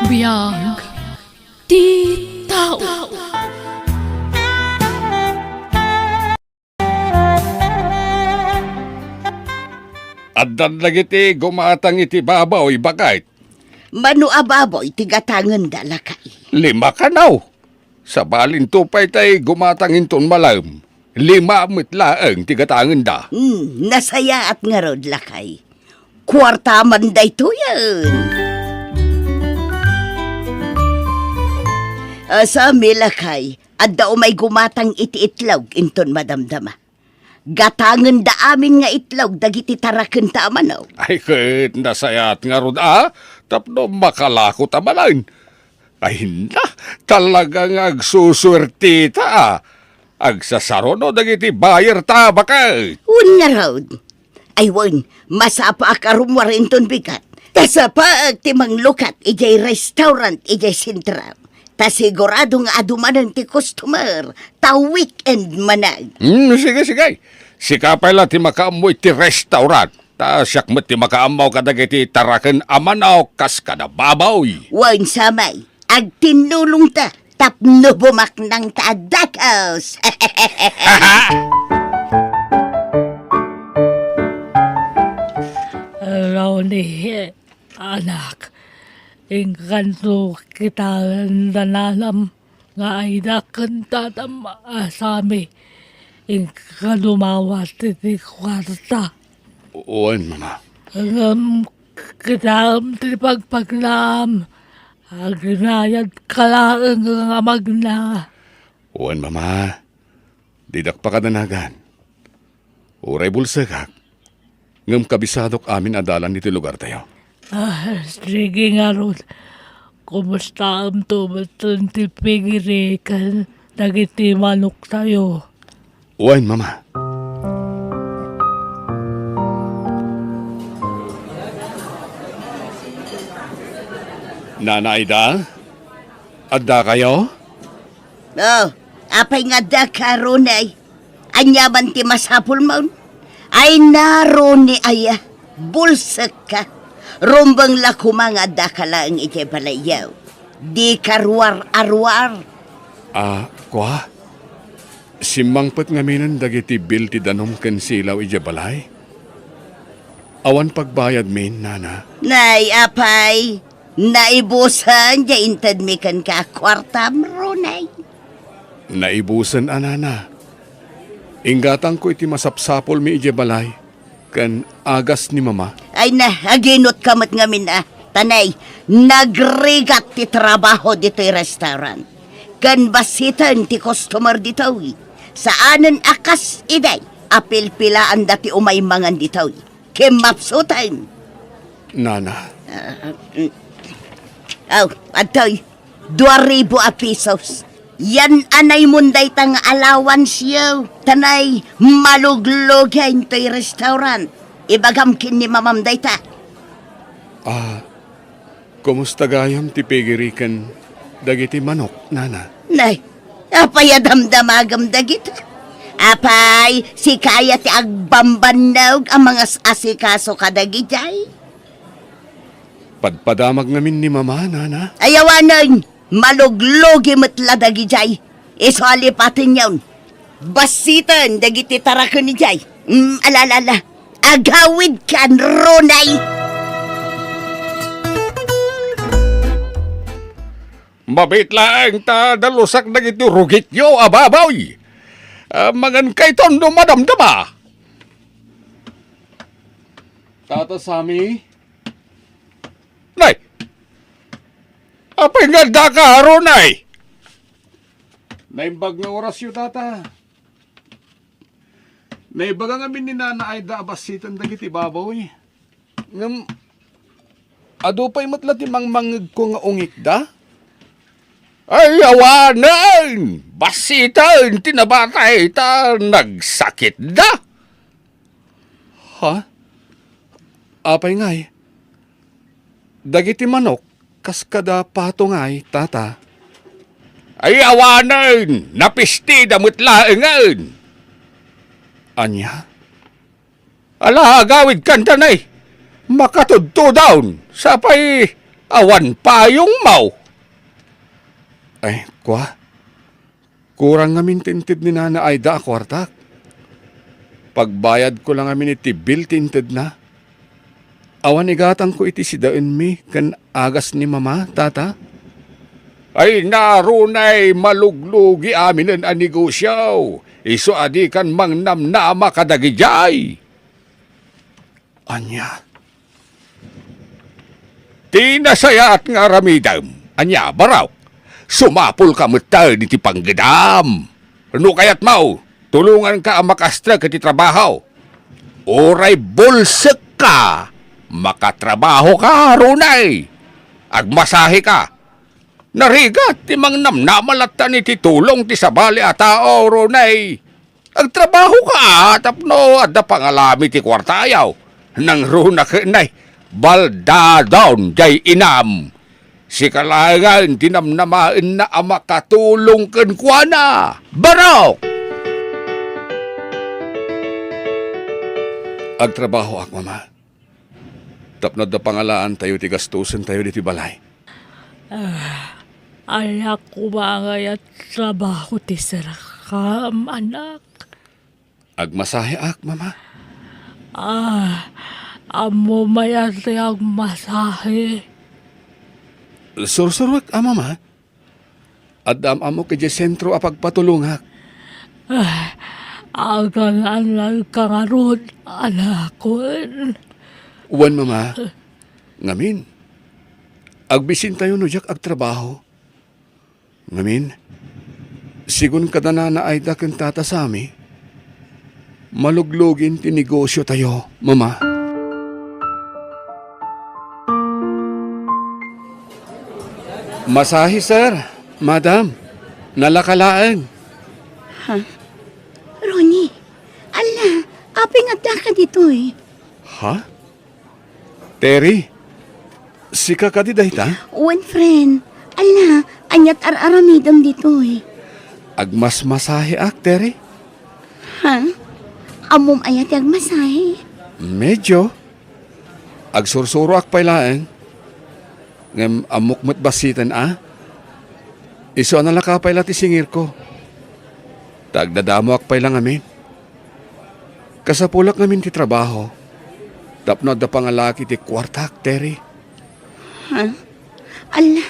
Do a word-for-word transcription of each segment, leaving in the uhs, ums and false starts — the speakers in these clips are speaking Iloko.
Biag ti tao. Addan dagiti gumatang iti baboy, baket. Mano a baboy ti gatangenda, lakay? Lima kano. Sabalinto pay tay gumatang inton malem. Lima met laeng ti gatangenda. Hmm, nasayaat ngarud, lakay. Kuarta man daytoyen. A, sami, lakay, adda umay gumatang iti itlog inton madamdama. Gatangenda amin nga itlog dagiti tarakenta a manok. Ay, ket nasayaat ngarud a tapno makalako ta manen. Ay, na, talaga nga agsusuertita a. Agsasaruno dagiti buyer ta, baket. Wen ngarud. Ay wen, masapaak a rummuar inton bigat. Ta sapaak ti manglukat idiay restaurant idiay sentro. Ta sigurado nga adu manen ti customer. Ta weekend manen. Hmm, sige, sige. Sika pay la ti makaammo iti restaurant. Ta siak met ti makaammo kadagiti taraken a manok kas kada baboy. Wen, sami. Agtinnulongta tapno bumaknangta a dakes. Ronnie, anak, inkanto kita nananam nga Aida ken tatam a sami. Inka dumawat iti kuarta. Wen, Mama. Ngem kitaem ti pagpagnaam. Agnayadka laeng nga magna. Wen, Mama. Didak pakadanagan. Uray bulsekak, ngem kabisadok amin a dalan iti lugartayo. Ah, sige ngarud. Kumustaemto metten ti pigiri ken dagiti manoktayo? Wen, Mama. Nana Aida, addakayo? Oh, apay nga addaka, Ronnie? Ania man ti masapulmon? Ay, Ronnie aya, bulsekka. Rumbeng la koma nga addaka laeng idiay balayyo. Dika ruar-aruar. Ah, kua? Simmangpet ngaminen dagiti bill ti danum ken silaw idiay balay? Awan pagbayadmi, Nana. Nay, apay, naibusen diay intedmi kenka a kuartam, Ronnie. Naibusen a, Nana. Inggatangko iti masapsapulmi idiay balay ken agas ni Mama. Ay na, aginotka met ngamin a. Ta nay, nagrigat ti trabaho ditoy restaurant. Ken bassiten ti customer ditoy. Saanen a kas idi a pilpilaanda ti umay mangan ditoy. Kimmapsuten. Nana. Ah, mm. Aw, adtoy. Dua ribu a pesos. Yan-anaymon dayta nga allowance-yo. Ta nay, maluglugen toy restaurant. Ibagam ken ni Mamam dayta. Ah, kumusta gayam ti pigiri ken dagiti manok, Nana? Nay, apay a damdamagam dagita? Apay, sika aya ti agbambannog a mangas-asikaso kadagijay? Padpadamag ngamin ni Mama, Nana. Ay awanen, maluglugi met la dagijay. Isu a lipatenyon. Bassiten dagiti taraken idiay. Mm, ala, ala, ala. Agawidkan, Ronnie. Mabiit laeng ta dalusak dagiti rugityo a baboy. Ah, mangan kayton no madamdama. Tata Sami? Nay! Apay nga addaka, Ronnie? Naimbag nga orasyo, Tata. Naibaga ngamin ni Nana Aida a bassiten dagiti baboy. Ngem, adu pay met la ti mangmangngegko nga ungikda? Ay, awanen! Bassiten ti nabatay ta nagsakitda! Ha? Apay ngay? Dagiti manok, kas kada pato ngay, Tata? Ay, awanen! Napistida met laengen! Ania? Ala, agawidkan, Nana. Makatudtudon. Sapay, awan payongmo. Ay, kua, kurang ngamin ti inted ni Nana Aida a kuartak. Pagbayadko la ngamin iti bill ti intedna. Awan igatangko iti sidaenmi ken agas ni Mama, Tata. Ay, Ronay, maluglugi aminen a negosio. Isu a dikan mangnamnama kadagijay. Ania? Ti nasayaat nga aramidem. Ania, Barok? Sumapulka metten iti panggedam. No kayatmo, tulonganka a makastrek iti trabaho. Uray bulsekka, makatrabahoka, Ronay. Agmasaheka. Narigat ti mangnamnama latta iti tulong ti sabali a tao, Ronay. Agtrabahoka tapno adda pangalami ti kuartayo. Nangruna ket nay, baldadon jay inam. Sika laengen ti namnamaenna a makatulong kenkuana. Barok! Agtrabahoak, Mama. Tapno adda pangalaantayo ti gastosentayo ditoy balay. Ah, ania koma ngay a trabaho ti sarakam, anak? Agmasaheak, Mama. Ah, ammom aya ti agmasahe? Sursuroek a, Mama. Adda am-ammok idiay sentro a pagpatulongak. Ah, agan-annalka ngarud, anakon. Wen, Mama. Ngamin, agbisintayo no diak agtrabaho. Ngamin, sigun kada Nana Aida ken Tata Sami, maluglugin ti negosiotayo, Mama. Masahe, sir, madam. Nalaka laeng. Ha? Ronnie, ala, apay nga addaka ditoy? Ha? Terry, sika kadi dayta? Wen, friend. Ala, aniat ar-aramidem ditoy? Agmasmasaheak, Terry. Ha? Ammom aya ti agmasahe? Medyo. Agsursuroak pay laeng. Ngem ammok met bassiten a. Isu a nalaka pay la ti singirko. Ta agdadamoak pay la ngamin. Kasapulak ngamin ti trabaho. Tapno adda pangalaak iti kuartak, Terry. Ha? Ala,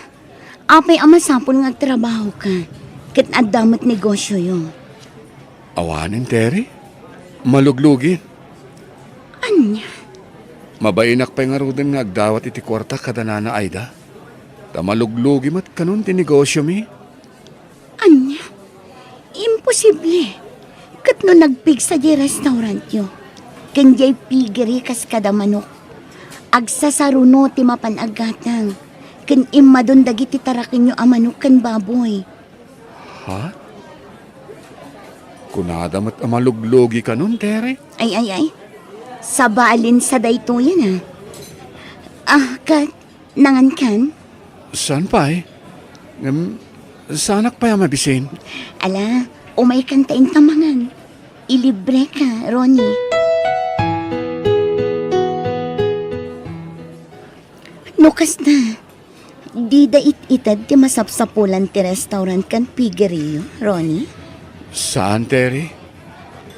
apay a masapul nga agtrabahoka ket adda met negosioyo? Awanen, Terry. Maluglugin. Ania? Mabainak pay ngaruden nga agdawat iti kuarta kada Nana Aida. Ta maluglugi met kanon ti negosiomi. Ania? Imposible! Ket no nagpigsa diay restaurantyo, ken diay piggery kas kada manok, agsasaruno ti mapan aggatang, ken immadon dagiti tarakenyo a manok ken baboy. Ha? Kunada met a maluglugi kanon, Terry? Ay, ay, ay. Sabalin sa daytoyen, a. Ah, ket nangankan? Saan pay? Ngem, saanak pay a mabisin. Ala, umaykan ta inta mangan. Ilibreka, Ronnie. No kasta, dida it-ited ti masapsapulan ti restaurant ken piggery, Ronnie? Saan, Terry.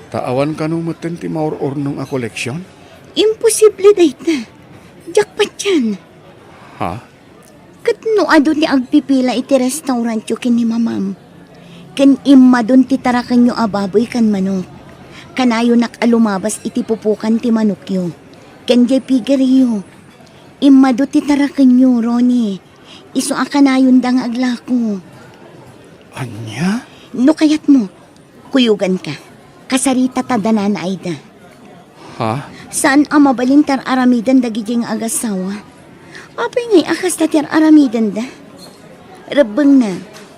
Ta awan kano metten ti maur-urnong a koleksion? Imposible dayta. Jackpot yan. Ha? Ket no adu ti agpipila iti restaurantyo ken ni Mamam, ken immadon ti tarakenyo a baboy ken manok, kanayonak a lumabas iti pupukan ti manokyo ken diay piggeryyo. Immadu ti tarakenyo, Ronnie. Isu a kanayonda nga aglako. Ania? No kayatmo, kuyoganka. Kasarita ta da Nana Aida. Ha? Saan a mabalin ti ar-aramiden dagidiay nga agassawa? Apay ngay a kasta ti ar-aramidenda? Rebbengna,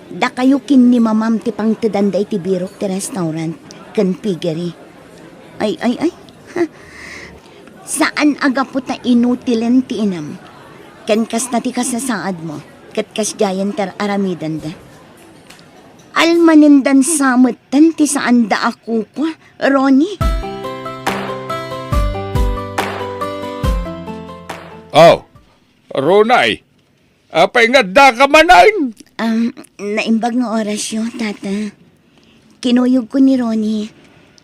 dakayo ken ni Mamam ti pangtedanda iti birok ti restaurant ken piggery. Ay, ay, ay. Ha. Saan a gapu ta inutilen ti inam. Ken kasta ti kasasaadmo, ket kasdiayen ti ar-aramidenda. Almanendan sa metten ti saanda a kukua, Ronnie. Oh, Ronnie, Apay nga addaka manen? Um, naimbag nga orasyo, Tata. Kinuyogko ni Ronnie,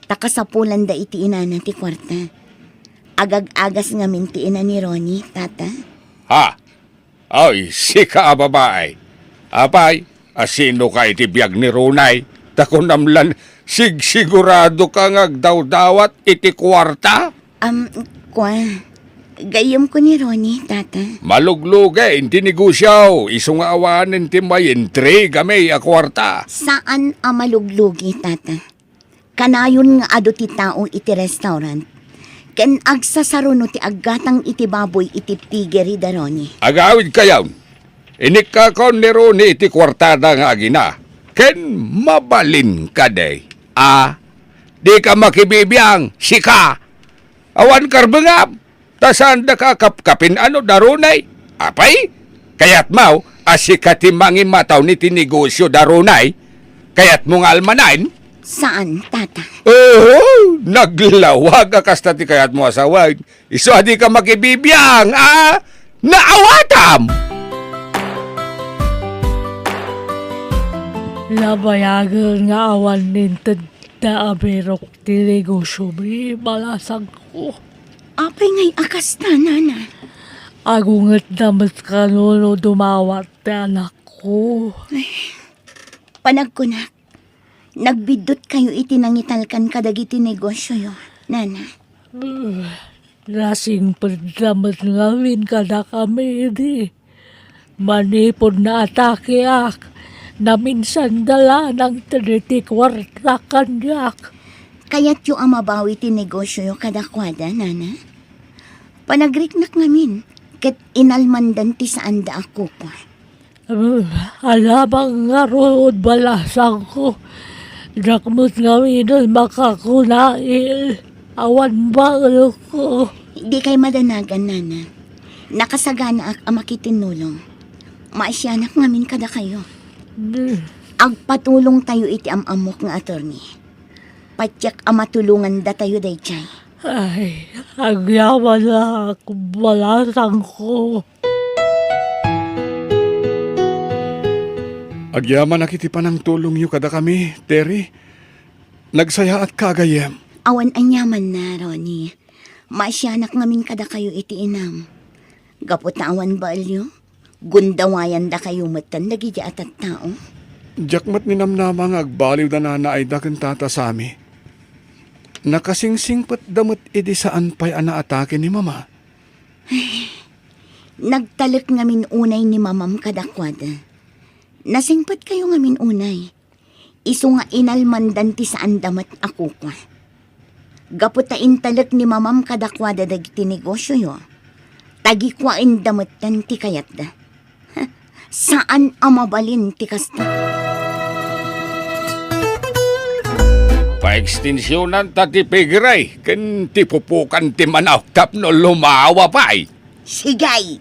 ta kasapulanda iti inana ti kuarta. Agag-agas ngamin ti ina ni Ronnie, Tata. Ha? Ay, sika a babai. Apay, asinoka iti biag ni Ronnie? Ta kunam lan sigsiguradoka nga agdawdawat iti kuarta? Am, kua, gayyemko ni Ronnie, Tata. Maluglugen ti negosio, isu nga awanen ti maintrigami a kuarta. Saan a maluglugi, Tata. Kanayon nga adu ti tao iti restaurant, ken agsasaruno ti aggatang iti baboy iti piggery da Ronnie. Agawidkayon, inikkakon ni Ronnie iti kuartada nga agina, ken mabalin kadi a dika makibibiang, sika. Awan karbengam, ta saandaka a kapkapin-ano da Ronnie. Apay? Kayatmo a sika ti mangimmataw iti negosio da Ronnie? Kayatmo nga almanen? Saan, Tata. Oo, naglawag a kasta ti kayatmo a sawen. Isu a dika makibibiang, a? Naawatam! Nabayagen nga awan intedda a birok ti negosiomi, balasangko. Apay ngay a kasta, Nana? Agungetda met kano no dumawat ti anakko. Ay, panagkunak, nagbiddutkayo iti nangitalkan kadagiti negosioyo, Nana. Nasingpetda met ngamin kadakami idi manipud naatakeak, naminsanda la nangted iti kuarta kaniak. Kayatyo a mabawi ti negosioyo kadakuada, Nana? Panagriknak ngamin, ket inalmandan ti saanda a kukua. Alabang ngarud, balasangko. Diak met ngaminen makakunail. Awan baelko. Dikay madanagan, Nana. Nakasaganaak a makitinulong. Maasianak ngamin kadakayo. Agpatulongtayo iti am-ammok nga attorney. Patiek a matulongandatayo daydiay. Ay, agyamanak, balasangko. Agyamanak iti panangtulongyo kadakami, Terry. Nagsayaatka a gayyem. Awan aniamanna, Ronnie. Maasianak ngamin kadakayo iti inam. Gapu ta awan baelyo, gundawayandakayo metten dagiti a tattao. Diak met ninamnama nga agbaliw da Nana Aida ken Tata Sammy. Nakasingsingpetda met idi saan pay a naatake ni Mama. Nagtalek ngamin unay ni Mamam kadakuada. Nasingpetkayo ngamin unay. Isu nga inalmandan ti saanda met a kukua. Gapu ta intalek ni Mamam kadakuada dagiti negosioyo, tagikuaenda metten ti kayatda. Saan a mabalin ti kasta. Paekstensionanta ti piggery ken ti pupukan ti manok tapno lumawa pay. Sige,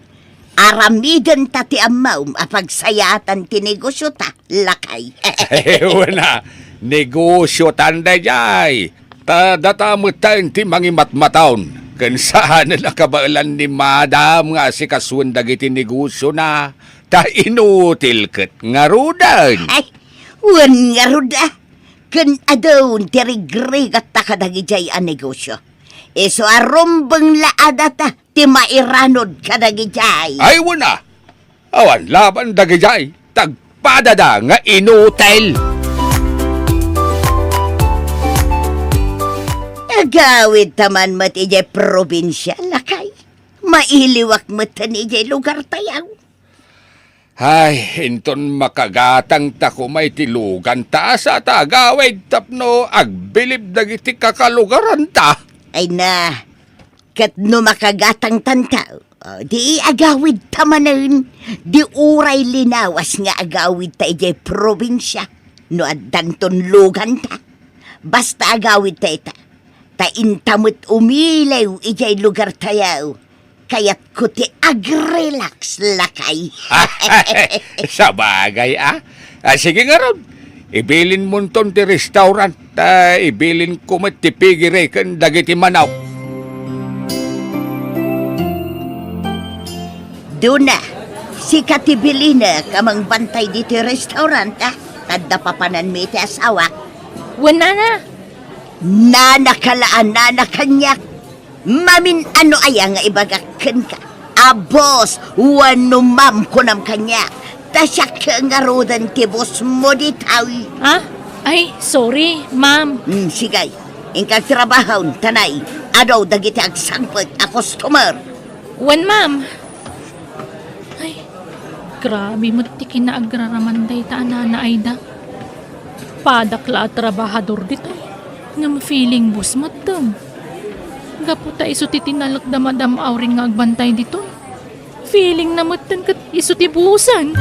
aramidenta ti ammom a pagsayaatan ti negosiota, lakay. Wen a, negosiotan daydiay. Ta data metten ti mangimatmataon. Ken saanen a kabaelan ni Madam nga asikasuen dagiti negosiona. Ta inutil ket ngaruden. Ay, wen ngarud a. Ken adu ti rigrigatta kadagidiay a negosio. Isu a rumbeng la a data ti mairanod kadagidiay. Ay, wen a. Awan laban dagidiay, tagpadada nga inutil. Agawidta man met idiay probinsia, lakay. Mailiwak metten idiay lugartayo. Ay, inton makagatangta koma iti luganta, sa ta agawid tapno agbilib dagiti kakalugaranta. Ay na, ket no makagatangtanta, o, di agawidta manen. Di uray linawas nga agawidta idiay probinsia no addanton luganta. Basta agawidta ita, ta inta met umiliw idiay lugartayo. Kayatko ti agrelax, lakay. Sabagay, a. A, sige ngarud, ibilinmonton ti restaurant, ta ibilinko met ti piggery ken dagiti manok. Duna, Sika ti bilinek a mangbantay ditoy restaurant, a? Tadda papananmi ti asawak. Wen, nana. Nana ka la a nana kaniak. Mamin-ano aya nga ibagak kenka? A boss, wenno ma'am kunam kaniak. Ta siak ngaruden ti boss mo ditoy. Ha? Ay, sorry, ma'am. Hmm, sige. Inka agtrabahon, tanay. Adu dagiti agsangpet a customer. Wen, ma'am. Ay, grabe met ti kinaagraraman dayta a Nana Aida. Padak la a trabahador ditoy, ngem feeling boss metten. Gapu ta isu ti tinalek da Madam Auring nga agbantay ditoy, feeling na metten ket isu ti bossen.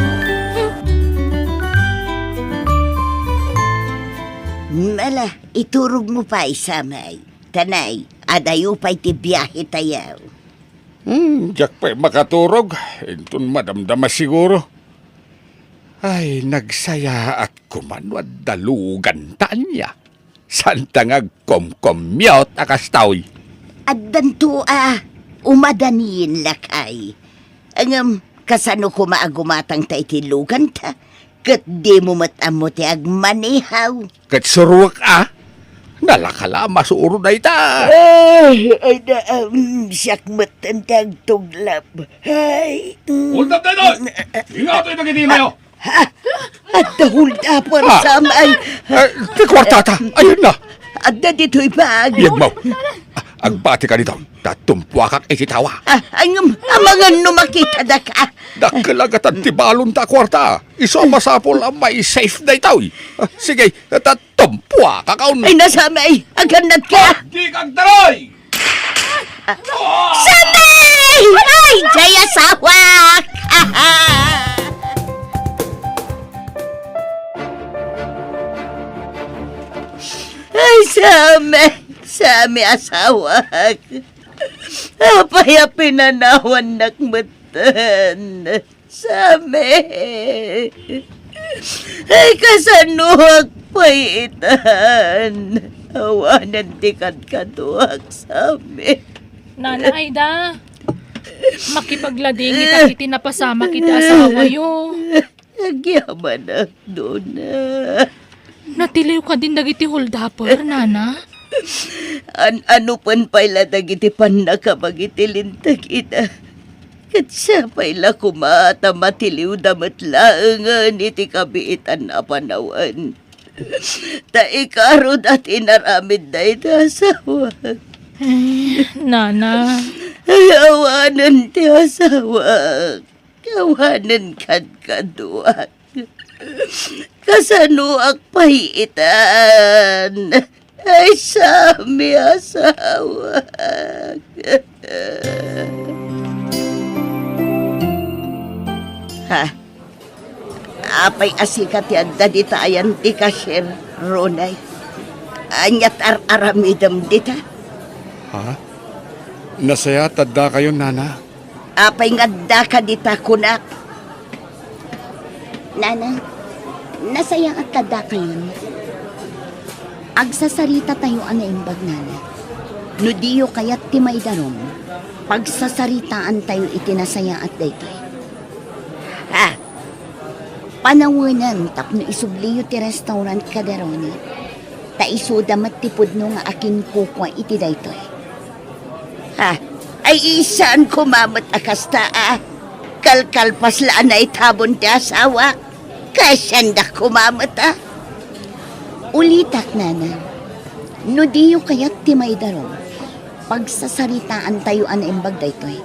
Ala, iturog mo pay, Samay. Tanay, adayo pay ti biahe tayo. Hmm, diak pay makaturog. Inton madamdama siguro. Ay, nagsayaat koma no adda lugan ta ania. Saan ta nga agkomkommute a kastoy? Addanto a, umadanien lakay. Ngem, kasano koma a gumatangta iti lugan ta? Ket dimo met ammo ti agmaneho. Ket suruek a. Nalaka la a masuro dayta. Ay, ay, da, um, siak met ti agtuglap. Ay, mm. Hold up daytoy! Ingato ito kiti mayo! Ha? Adda hold up, Ah. Samay. Eh, ti kuartata. Ayun na. Adda ditoy bag. Iyagmaw. Agbati ka dito. Tatumpuakak iti tawa. Ah, ay, ngem, amangan no makita da ka. Dakkel agatan ti balon ta kuarta. Isu a masapul a may safe daytoy. Ah, sige, tatumpuakak on. Ay, na, Samay, agannad ka. Di kagdaroy! Samay! Ay, jay asawak! Ay, Samay! Samay, asawak! Apay a pinanawannak metten? Samay! Ay, kasanoak pay itan? Awanen ti kadkaduak, Samay. Nana Aida, makipagladingit iti napasamak iti asawayo. Agyamanak, Dona. Natiliw kadin dagiti holdupper, Nana? An-, ano pen pay la dagiti pannakabag iti linteg ida? Ket siapay la koma ta matiliwda met laengen iti kabiitan a panawen. Ta ikaroda ti inaramid dayta asawak. Ay, Nana. Ay, awanen ti asawak. Awanen kadkaduak. Kasanoak pay itan? Ay, Samay, asawak. Ha? Apay a sika ti adda dita ayan ti cashier, Ronay? Ania ti ar-aramidem dita? Ha? Nasayaat adda kayon, Nana. Apay nga addaka dita, kunak? Nana, nasayaat ta addakayon. Agsasaritatayo a naimbag, Nana. No diyo kayat ti maidarum, pagsasaritaantayo iti nasayaat daytoy. Ha? Panawenem tapno isubliyo ti restaurant kada Ronnie. Ta isuda met ti pudno nga akinkukua iti daytoy. Ha? Ay, saan koma met a kasta, a? Kalkalpas la a naitabon ti asawa. Kasianda koma met, a? Ulitak, Nana. No diyo kayat ti maidarum, pagsasaritaantayo a naimbag daytoy.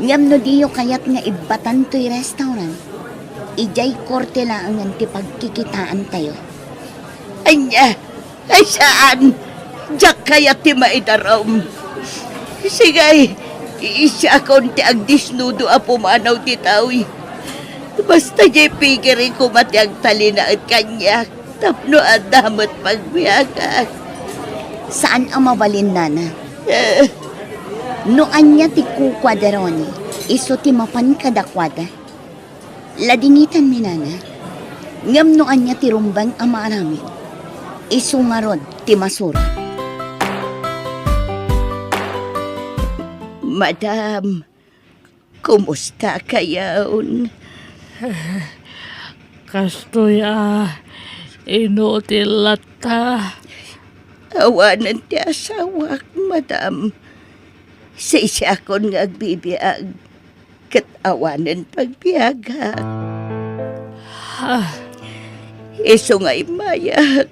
Ngem no diyo kayat nga ibbatan toy restaurant, idiay korte laengen ti pagkikitaantayo. Ania? Ay, saan. Diak kayat ti maidarum. Sige, iisiakon ti agdisnudo a pumanaw ditoy. Basta diay pigiri koma ti agtalinaed kaniak tapno adda met pagbiagak. Saan a mabalin, Nana. Eh. No ania ti kukua da Ronnie, isu ti mapan kadakuada. Ladingitanmi, Nana. Ngem no ania ti rumbeng a maaramid, isu ngarud ti masuro. Madam, Kumusta kayon? Kastoy a, inutil latta. Awanen ti asawak, madam. Sisiakon nga agbibiag, ket awanen pagbiagak. Ah. Isu nga immayak,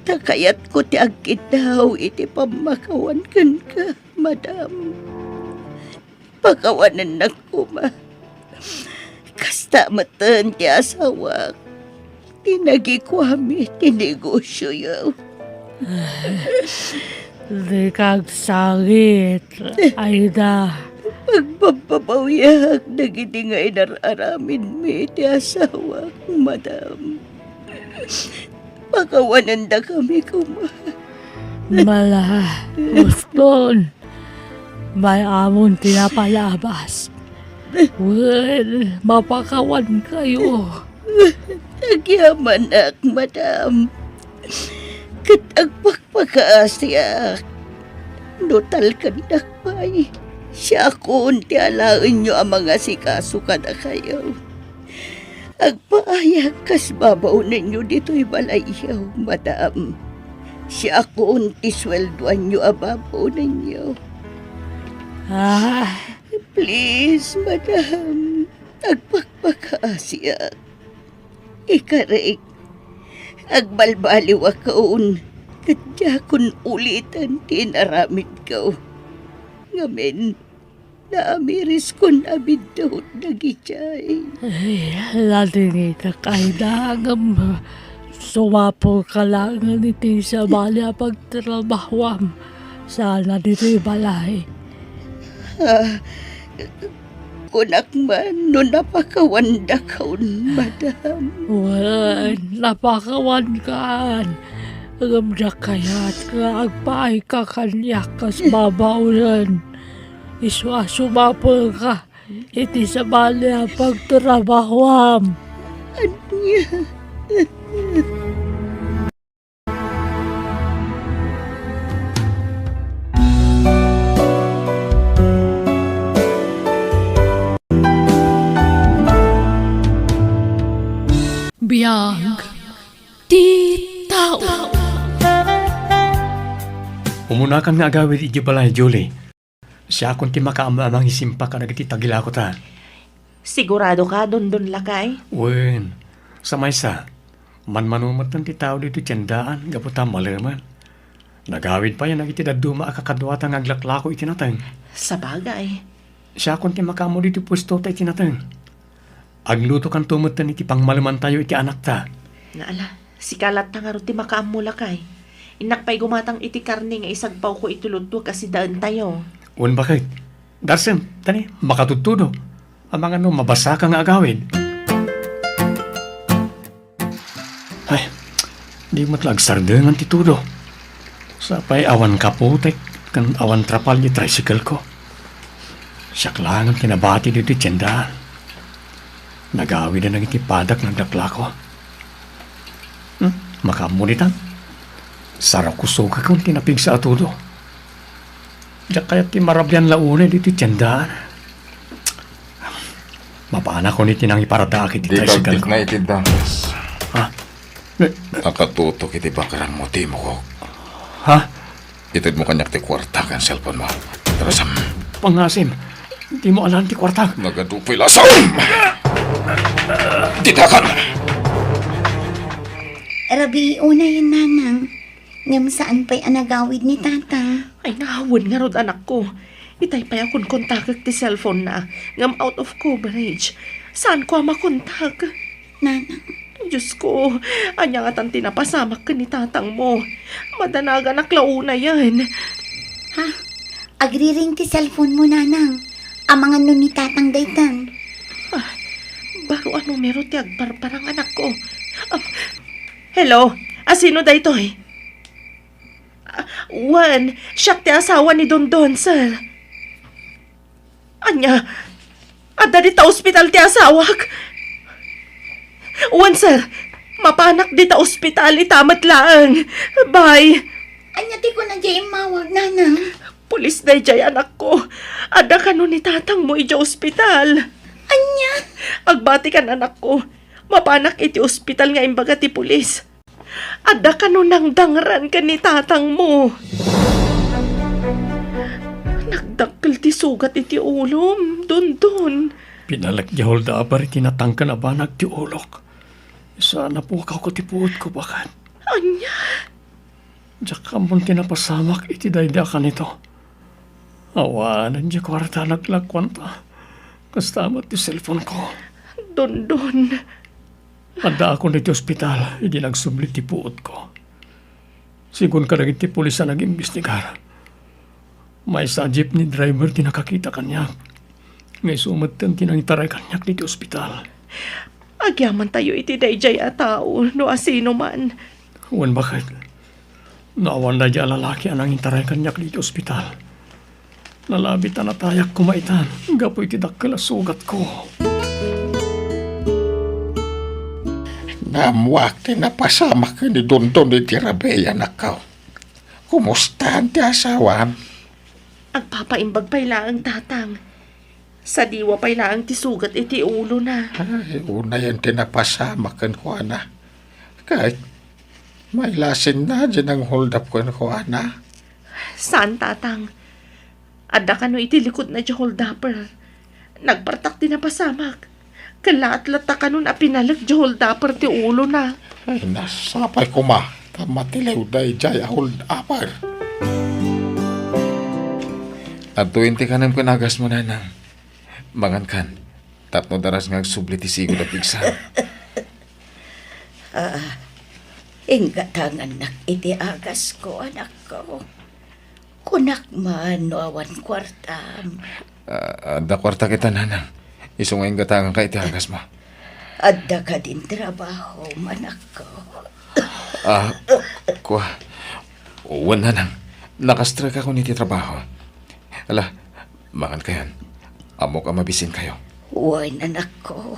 ta kayatko ti agkiddaw iti pammakawan kenka, madam. Pakawanennak koma. Kasta metten ti asawak, ti nagikuami ti negosioyo. Dika agsangit, Aida. Pagbabbabawiak dagiti nga inar-aramidmi ti asawak, madam. Pakawanendakami koma. Mala, Boston. May-amon ti napalabas. Wen, mapakawankayo. Agyamanak, madam. Ket agpakpakaasiak. No talkendak pay, siakon ti alaenyo a mangasikaso kadakayo. Agpaayag kas babaonenyo ditoy balayyo, madam. Siakon ti sueldoanyo a babaonenyo. Ah. Please, madam, agpakpakaasiak. Ikarik, agbalbaliwakon, ket diakon uliten ti inaramidko. Ngamin, naamiriskon a biddut dagijay. Ay, ladingitak, Aida, ngem sumapulka laengen iti sabali a pagtrabahuam. Saan a ditoy balay. Ah, kunak man no napakawandakon, madam. Wen, napakawankan. Ngem diak kayat nga agpaayka kaniak kas babaonen. Isu a sumapulka iti sabali a pagtrabahuam. Ania? Biag ti tao. Umunakan nga agawid idiay balay, Julie. Siakon ti makaammo a mangisimpa kadagiti tagilakota. Sigurado ka, Dondon lakay? Wen, sa maysa, manmano metten ti tao ditoy tiendaan gapu ta malemen. Nagawid pay dagiti dadduma a kakaduata nga aglaklako iti nateng. Sabagay. Siakon ti makaammo ditoy puestota iti nateng. Aglutokanto metten iti pangmalemantayo iti anakta. Naala, sika latta ngarud ti makaammo, lakay. Innak pay gumatang iti karne nga isagbawko iti luttuek a sidaentayo. Wen, baket. Darsem, tani, makatudtudo. Amangan no mabasaka nga agawid. Ay, di met la agsardengan ti tudo. Sapay awan kapotek ken awan trapal ti tricycle ko. Siak laeng ti nabati ditoy tiendaan. Nagawiden dagiti padak nga aglaklako. Hmm, makaammo ditan. Sarakusokakon ti napigsa a tudo. Diak kayat ti marabian la unay ditoy tiendaan. Mapanakon iti nangiparadaak iti tricycle ko. Di kagtikna iti danas. Ha? Ne- Nakatutok iti bakrangmo ti imukok. Ha? Itedmo kaniak ti kuarta ken cellphone mo. Tarasam. Pangasim, dimo alaen ti kuarta. Nagadu pay lasam! Ditakan! Rabii unay, nanang. Ngem saan pay a nagawid ni tatang. Ay, naawan ngarud, anakko. Itay pay a konkontakek ti cellphone na, ngem out of coverage. Saanko a makontak. Nanang. Diyos ko, ania ngatan ti napasamak ken ni tatang mo? Madanaganak la unayen. Ha? Agriring ti cellphone mo, nanang. Amangan no ni tatang daytan. Ah, baro a numero ti agparparang, anakko. Ah, hello? Asino daytoy? Ah, wen, siak ti asawa ni Dondon, sir. Ania? Adda dita ospital ti asawak? Wen, sir. Mapanak dita ospital ita met laeng. Bye. Ania ti kuna diay immawag, nanang? Pulis daydiay, anakko. Adda kano ni tatangmo idiay ospital. Ania? Agbatikan, anakko. Mapanak iti ospital nga imbaga ti pulis. Adda kano nangdangran ken ni tatangmo. Nagdakkel ti sugat iti ulom, Dondon. Pinalek diay hold-upper iti natangken a banag ti ulok. Saan a pukaw ko ti puotko, baket. Ania? Diak ammon ti napasamak iti daydi a kanito. Awanen diay kuarta a naglakuanta. Kasta met ti cellphone-ko. Dondon. Addaakon iti ospital idi nagsubli ti puotko. Sigun kadagiti pulis a nag-imbestigar, maysa a jeepney driver ti nakakita kaniak, nga isu metten ti nangitaray kaniak ditoy ospital. Agyamantayo iti daydiay a tao no asinoman. Wen, baket. No awan daydiay a lalaki a nangitaray kaniak ditoy ospital, nalabit a natayak koma itan gapu iti dakkel a sugatko. Naammoak ti napasamak ken ni Dondon iti rabii, anakko. Kumustaan ti asawam? Agpapaimbag pay laeng, tatang. Sadiwa pay laeng ti sugat iti ulona. Ay, unayen ti napasamak kenkuana. Ket mailasinna diay nanghold-up kenkuana. Saan, tatang. Adda kano iti likudna diay hold-upper. Nagpartak ti napasamak. Ket laat latta kanon a pinalek diay hold-upper ti ulona. Ay, nasapay koma ta matiliw daydiay a hold-upper. Adtoyen ti kanem ken agasmo, nanang. Mangankan, tapno daras nga agsubli ti sigud a pigsa. Ah, inggatangannak iti agasko, anakko. Kunak man no awan kuartam. Ah, adda kuarta kita, nanang. Isu nga inggatanganka iti agasmo. Adda kadin trabahom, anakko? Ah, kua. Wen, nanang. Nakastrekakon iti trabaho. Ala, mangankayon. Ammok a mabisinkayo. Wen, anakko.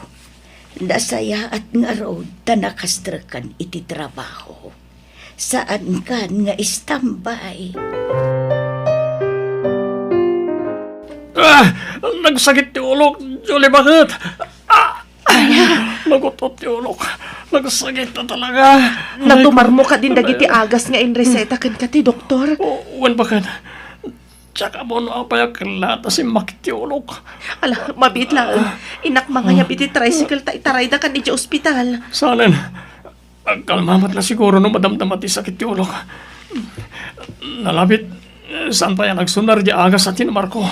Nasayaat ngarud ta nakastrekan iti trabaho. Saankan nga istambay. Ah! Nagsakit ti ulok, Julie, baket. Ah! Nagut-ot ti ulok. Nagsakit na talaga. Natumarmo kadin dagiti agas nga inreseta kenka ti doktor? O, wen, baket. Diak ammo no apay a kellat a simmakit ti ulok. Ala, mabiit laeng. Innak mangayab iti tricycle ta itaraydakan idiay ospital. Saanen. Agkalma met la siguro no madamdama ti sakit ti ulok. Nalabit, saan pay a nagsunar diay agas a tinumarko.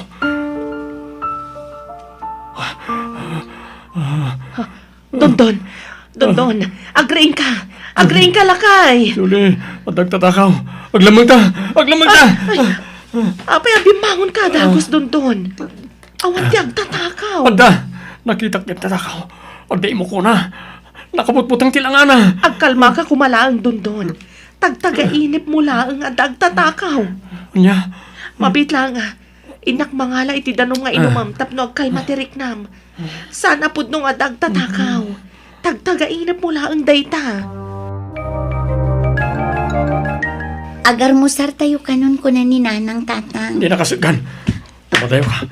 Dondon! Dondon! Agriingka! Agriingka, lakay! Julie, adda agtatakaw! Aglammengta! Aglammengta! Ay, ay. Apay a bimmangonka a dagus, Dondon? Awan ti agtatakaw. Adda! Nakitak ti agtatakaw. Adda imukona. Nakabutbuteng ti langana. Agkalmaka koma laeng, Dondon. Tagtagainipmo laeng adda agtatakaw. Ania? Mabiit laeng a. Innak mangala iti danum nga inumem tapno agkalma ti riknam. Saan a pudno nga adda agtatakaw. Tagtagainipmo laeng dayta. Agarmusartayo kanon, kuna ni Nanang, Tatang. Dina kasutgan. Umadayoka.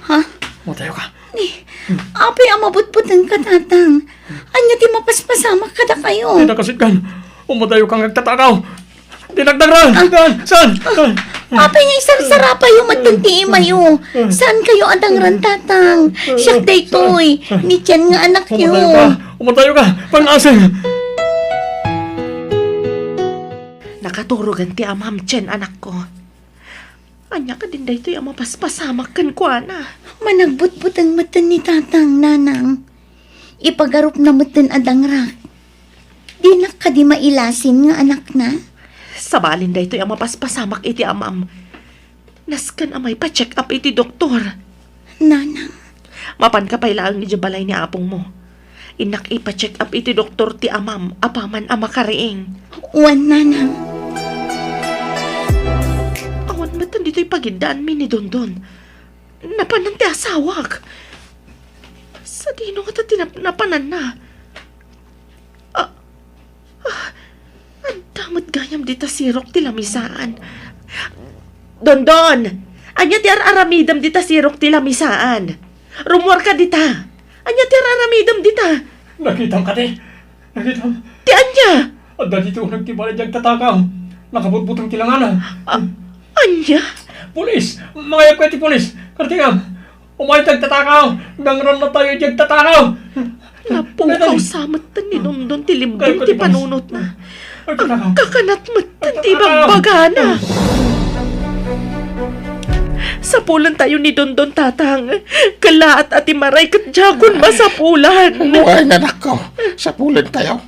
Ha? Umadayoka. Ni, apay a mabutbutengka, Tatang? Ania ti mapaspasamak kadakayo? Dina kasutgan. Umadayoka nga agtatakaw. Dinagdagra! Ah. Saan? Saan? Ah. Apay nga isarsarapayo met ti imayo? Saankayo a dangran, Tatang? Siak daytoy, ni Chen nga anakyo. Umadayoka! Umadayoka! Pang-asing! Nakaturogan ti amam, Chen, anakko. Ania kadin daytoy a mapaspasamak kenkuana? Managbutbuteng metten ni Tatang, Nanang. Ipagarupna metten a dangrak. Dinak kadi mailasin nga anakna? Sabalin daytoy a mapaspasamak iti amam. Nasken a maipa-check up iti doktor. Nanang. Mapanka pay laeng idiay balay ni apongmo. Innak ipa-check up iti doktor ti amam apaman a makariing. Wen, Nanang. Awan met ditoy pagiddaanmi ni Dondon. Napanan ti asawak. Sadino ngata ti nap-, napananna? Ah, ah, adda met gayam dita sirok ti lamisaan. Dondon, ania ti ar-aramidem dita sirok ti lamisaan? Rummuarka dita. Ania ti ar-aramidem dita? Nakitam kadi? Nakitam? Ti ania? Adda ditoy uneg ti balay ti agtatakaw. Nakabutbuteng ti langana. A-, ania? Pulis! Mangayabka iti pulis! Kartingam! Umayta agtatakaw! Nangrannatayo iti agtatakaw! Napukaw sa metten ni Dondon ti limbong ti panunotna. Agtatakaw! Agkakanat metten ti ibagbagana. Sapulentayo ni Dondon, Tatang. Kellaat a ti maray ket diakon masapulan. Wen, anakko. Sapulentayo.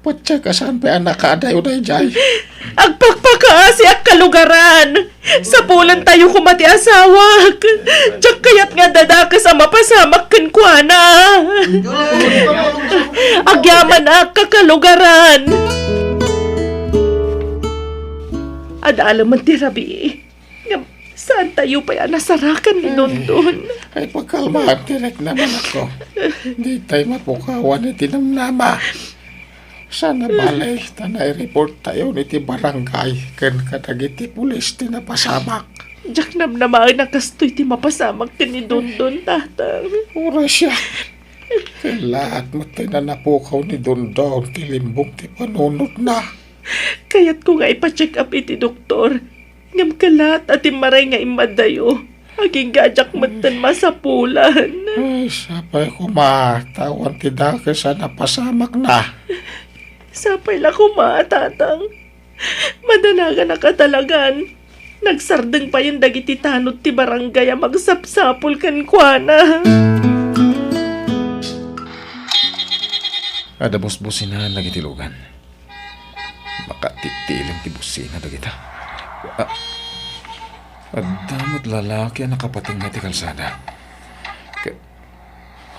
Patiek a saan pay a nakaadayo daydiay. Agpakpakaasi a kalugaran! Sapulentayo koma ti asawak! Diak kayat nga adda dakes a mapasamak kenkuana! Agyamanak a kalugaran! Adalemen ti rabii. Ngem saantayo pay a nasarakan ni Dondon. Ay, pagkalmaan ti riknam, anakko. Ditay mapukawan iti namnama. Saan a bale, ta naireporttayon iti barangay ken kadagiti pulis ti napasamak. Diak namnamaen a kastoy ti mapasamak ken ni Dondon, Tatang. Uray siak. Kellaat met ti napukaw ni Dondon ti limbong ti panunotna. Kayatko nga ipa-check up iti doktor. Ngem kellaat a ti maray nga immaddayo. Agingga a diak metten masapulan. Ay, sapay koma, ta awan ti dakes a napasamakna. Sapay la koma, Tatang. Madanaganak a talagan. Nagsardeng payen dagiti tanod ti barangay a magsapsapul kenkuana. Adda busbusinan dagiti lugan. Makatitiling ti busina dagita. A-, adda met lalaki a nakapatengnga iti kalsada. Ke-,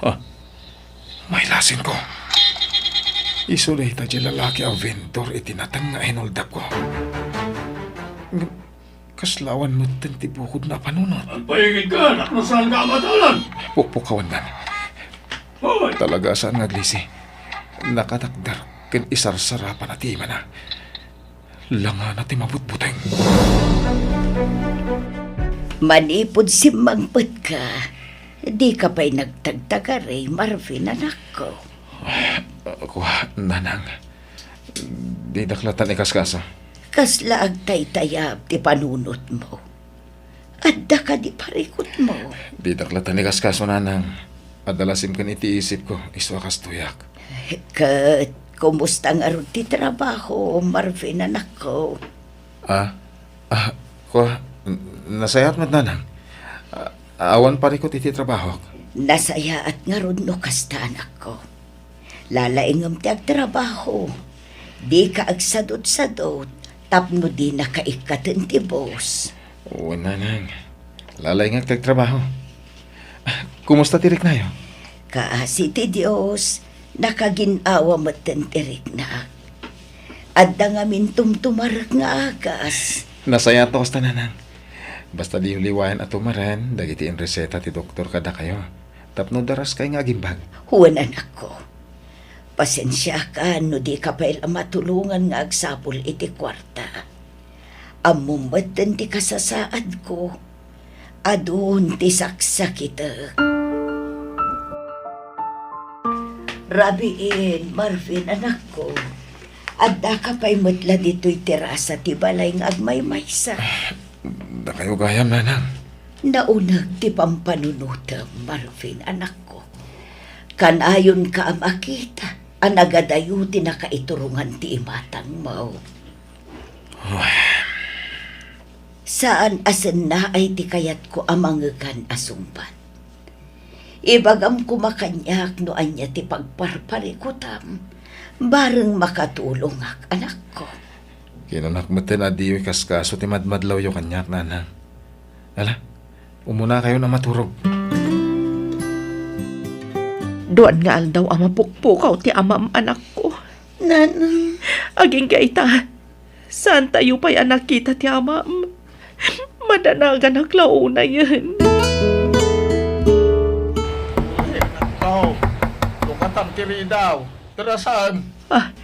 ah, mailasinko. Isu dayta ti lalaki a vendor iti natengnga a inuldapko. Ngem, kasla awan metten ti bukodna a panunot. Agpaigidka, anak, no saanka a matalan. Pukpukawandan. Hoy! Talaga a saan nga aglisi. Nakatakder ken isarsarapan ti imana. Langana ti mabutbuteng. Manipud simmangpetka, dika pay nagtagtagari, Marvin, anakko. Kua, nanang. Didak latan ikaskaso. Kasla agtaytayab ti panunotmo? Adda kadi parikutmo? Didak latan ikaskaso, nanang. Adda la simken iti isipko, isu a kastoyak. Ket kumusta ngarud ti trabaho, Marvin, anakko? Ah, ah, kua, n-, nasayaat met, nanang. Ah, awan parikut iti trabahok. Nasayaat ngarud no kasta, anakko. Lalaingem ti agtrabaho. Dika agsadutsadut tapno dinaka ikkaten ti boss. Wen, nanang. Lalaingek ti agtrabaho. Kumusta ti riknayo? Kaasi ti Dios, nakagin-awa metten ti riknak. Adda ngamin tumtumarek nga agas. Nasayaat no kasta, nanang. Basta diyo liwayan a tumaren dagiti inreseta ti doktor kadakayo. Tapno daraskay nga agimbag. Wen, anakko. Pasensiakan no dika pay la matulongan nga agsapul iti kuarta. Ammom metten ti kasasaadko. Adun ti saksakitek. Rabiin, Marvin, anakko. Addaka pay met la ditoy terasa ti balay nga agmaymaysa. Dakayo gayam, nanang. Nauneg ti pampanunotem, Marvin, anakko. Kanayonka a makita a nagadayo ti nakaiturongan ti imatangmo. Saan a sennaay ti kayatko a mangekan a sungbat. Ibagam koma kaniak no ania ti pagparparikutam, bareng makatulongak, anakko. Kinanak metten a diyo ikaskaso ti madmadlawyo kaniak, nanang. Ala, umunakayon a maturog. Duan nga aldaw a mapukpukaw ti amam, anakko. Nanang. Agingga ita, saantayo pay a nakita ti amam. Madanaganak la unayen. Tao, lukatam ti ridaw. Tarasan. Ah,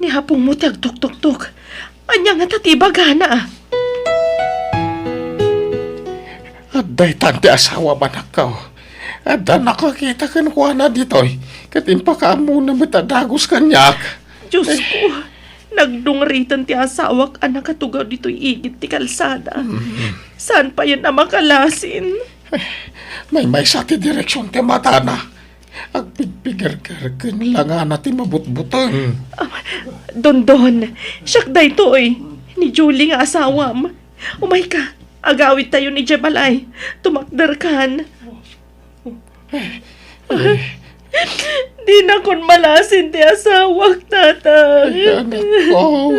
ni apongmo ti agtuktoktok. Ania ngata ti ibagana? Adda itan ti asawam, anakko. Adda nakakita kenkuana ditoy, ket impakaammona met a dagus kaniak. Diosko, nagdungriten ti asawak a nakatugaw ditoy igid ti kalsada. Mm. Saan payen a makalasin? Eh, maymaysa ti direksion ti matana. Agpigpigergergen langana ti mabutbuteng. Hmm. Ah, Dondon, siak daytoy, ni Julie nga asawam. Umayka, agawidtayon idiay balay. Tumakderkan. Eh, eh. Dinakon malasin ti asawak, Tatang. Ay, anakko.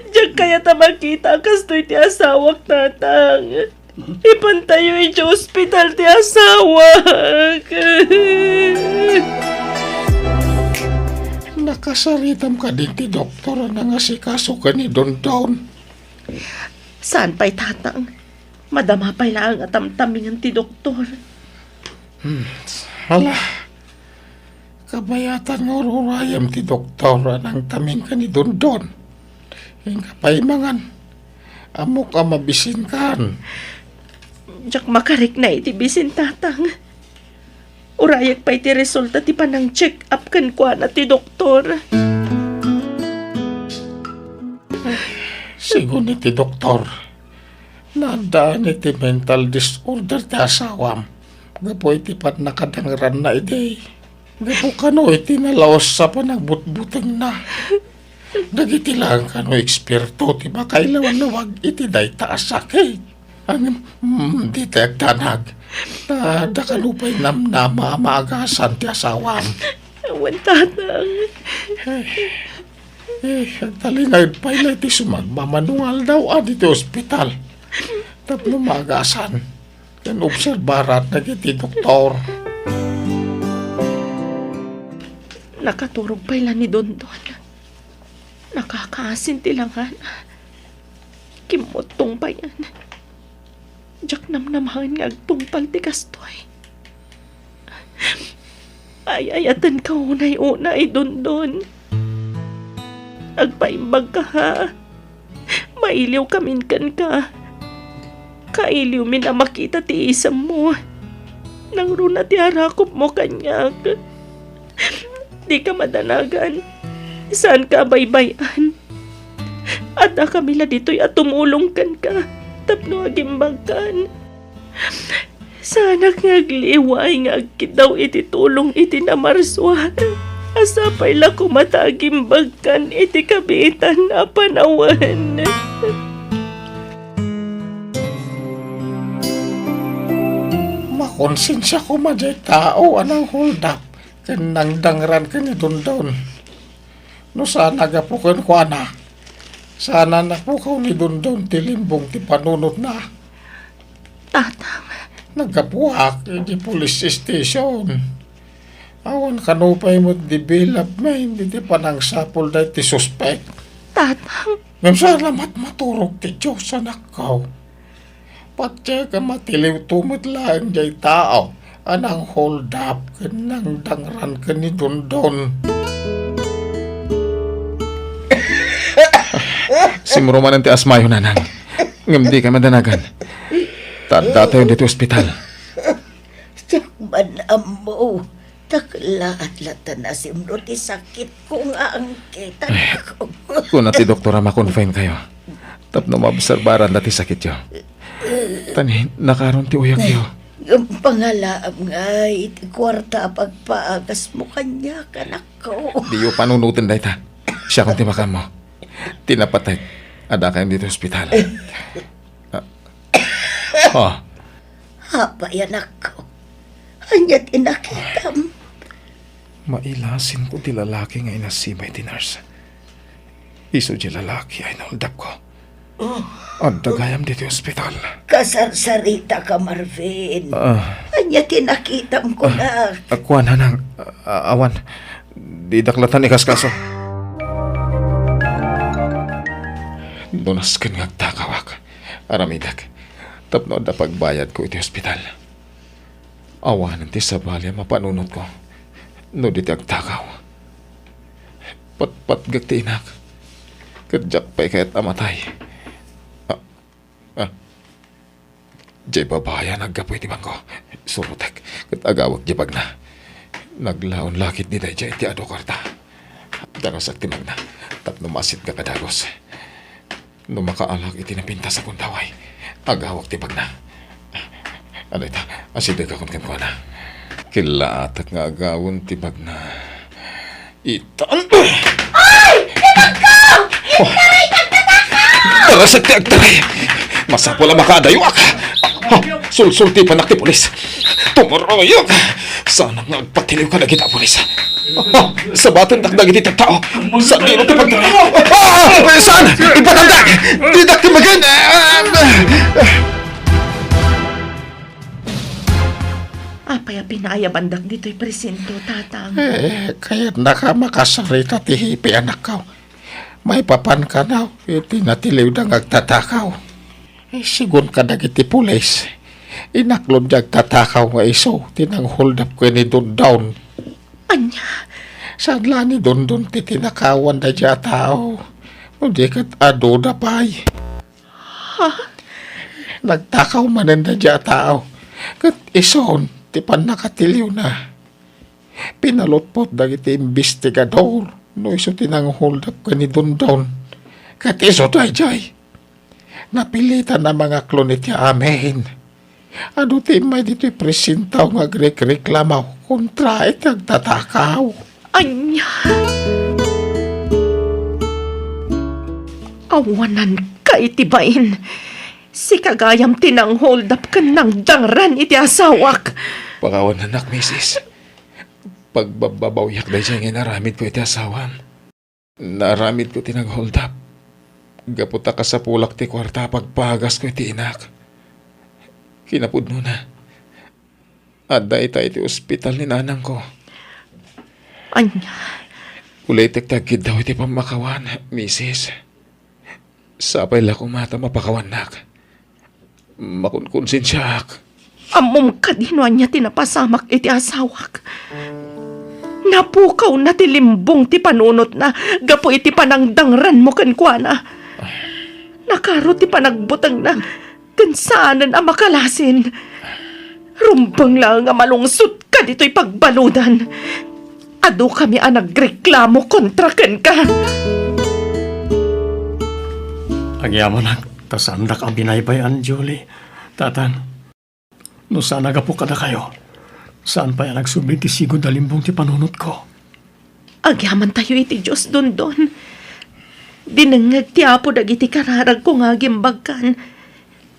Diak kayat a makita a kastoy ti asawak, Tatang. Ipantayo idiay ospital ti asawak. Nakasaritam kadi ti doktor a nangasikaso ken ni Dondon? Saan pay, Tatang. Madama pay laeng a tamtamingen ti doktor. Hmm, hala. Kabayatan nga ururayem ti doktor a nangtaming ken ni Dondon. Inka pay mangan. Ammok a mabisinkan. Diak makarikna iti bisin, Tatang. Urayek pay ti resulta ti panang-check up kenkuana ti doktor. Sigun iti doktor, naaddaan iti mental disorder ti asawam gapu iti pannakadangranna idi. Gapu kano iti nalaus a panagbutbutengna. Dagiti laeng kano eksperto ti makailawlawag iti dayta a sakit. Ngem, mm, dita agdanag. Ta, adda kano pay namnama a maagasan ti asawam. Awan, Tatang. Eh, eh, agtalinaed pay la iti sumagmamano nga aldaw a ditoy ospital. Tapno maagasan ken obserbaran dagiti doktor. Nakaturog pay la ni Dondon. Nakakaasin ti langana. Kimmuttong payen. Diak namnamaen nga agtungpal ti kastoy. Ay-ayatenka unay-unay, Dondon. Agpaimbagka, ha? Mailiwkamin kenka. Kailiwmin a makita ti isemmo. Nangruna ti arakupmo kaniak. Dika madanagan. Saanka a baybay-an. Addakami la ditoy a tumulong kenka tapno agimbagkan. Saanak nga agliway nga agkiddaw iti tulong iti namarsua a sapay la koma ta agimbagkan iti kabiitan a panawen. Makonsensia koma diay tao a nang-hold up ken nangdangran ken ni Dondon. No saan a gapu kenkuana, saan a napukaw ni Dondon ti limbong ti panunotna. Tatang. Naggapuak iti police station. Awan kano pay met development iti panangsapul daytoy suspek. Tatang. Ngem saan a matmaturog ti Dios, anakko. Patiek a matiliwto met laeng diay tao a nang-hold up ken nangdangran ken ni Dondon. Simro manen ti asmayo, nanang. Ngem dika madanagan. Ta addatayon ditoy ospital. Diak man ammo. Taklaat la ta nasimro ti sakitko nga angkit, anakko. Kuna ti doktor a ma-confine kayo tapno maobserbaran la ti sakityo. Ta ni, nakaron ti uyakyo. Ngem pangalaam ngay iti kuarta a pagpaagasmo kaniak, anakko. Diyo panunoten dayta. Siakon ti makaammo. Ti napatek, addakayon ditoy ospital. Ah. Oh. Apay, anakko? Ania ti nakitam? Mailasinko ti lalaki nga inasiba iti nurse. Isu diay lalaki a in-hold up-ko. Adda gayam ditoy ospital. Kasarsaritaka, Marvin. Ah. Ania ti nakitam, kunak? Ah, kuan, nanang. Ah, awan. Didak latan ikaskaso. No nasken nga agtakawak, aramidek tapno adda pagbayadko iti ospital. Awanen ti sabali a mapanunotko no di ti agtakaw. Patpatgek ti inak, ket diak pay kayat a matay. Ah, ah. Diay babai a naggapu iti bangko. Surotek, ket agawek diay bagna. Naglaon la ketdi daydiay iti adu a kuarta. Darasek ti bagna tapno maasitgak a dagus. No makaalak iti napintas a gundaway, agawek ti bagna. Ano ita? Asidegakon kenkuana. Killaatek nga agawem ti bagna. Itan. Ay! Ibagko! Intaray, pagtatakaw! Darasek ti agtaray! Masapul a makaadayoak! Ah, sulsultipanak ti pulis! Tumuroyak! Saanak nga agpatiliw kadagiti pulis. Ah, sabatendak dagiti tattao. Sadino ti pagtaray? Ah! Saan? Ipatandak! Didak ti magen! Ah! Apay a pinayabandak ditoy presinto, Tatang? Eh, kayatnaka makasarita ti hepe, anakko. Maipapan kano iti natiliwda nga agtatakaw. Eh, sigun kadagiti pulis, inaklod ti agtatakaw nga isu ti nang-hold up ken ni Dondon. Ania? Saan la ni Dondon ti tinakawan daydiay a tao. No di ket aduda pay. Ha? Nagtakaw manen daydiay a tao. Ket isun ti pannakatiliwna. Pinalutpot dagiti imbestigador no isu ti nang-hold up ken ni Dondon. Ket isu daydiay. Napilitan a mangaklon iti amin. Adu ti immay ditoy presinto nga agrekreklamo kontra iti agtatakaw. Ania? Awananka iti bain. Sika gayam ti nang-hold up ken nangdangran iti asawak. Pakawanannak, misis. Pagbabbabawiak daydiay nga inaramidko iti asawam. Naaramidko ti nag-hold up. Gapu ta kasapulak ti kuarta a pagpagasko iti inak. Kinapudnona, adda ita iti ospital ni nanangko. Ania? Ulitek ti agkiddaw iti pammakawan, misis. Sapay la koma ta mapakawannak. Makunkonsensiaak. Ammom kadi no ania ti napasamak iti asawak. Napukawna ti limbong ti panunotna gapu iti panangdangranmo kenkuana. Nakaro ti panagbutengna ken saanen a makalasin. Rumbeng laeng a malungsotka ditoy pagbaludan. Adukami a nagreklamo kontra kenka. Agyamanak, ta saandak a binaybay-an, Julie. Tatang, no saan a gapu kadakayo, saan pay a nagsubli ti sigud a limbong ti panunotko. Agyamantayo iti Dios, Dondon. Dinengngeg ti Apo dagiti kararagko nga agimbagkan.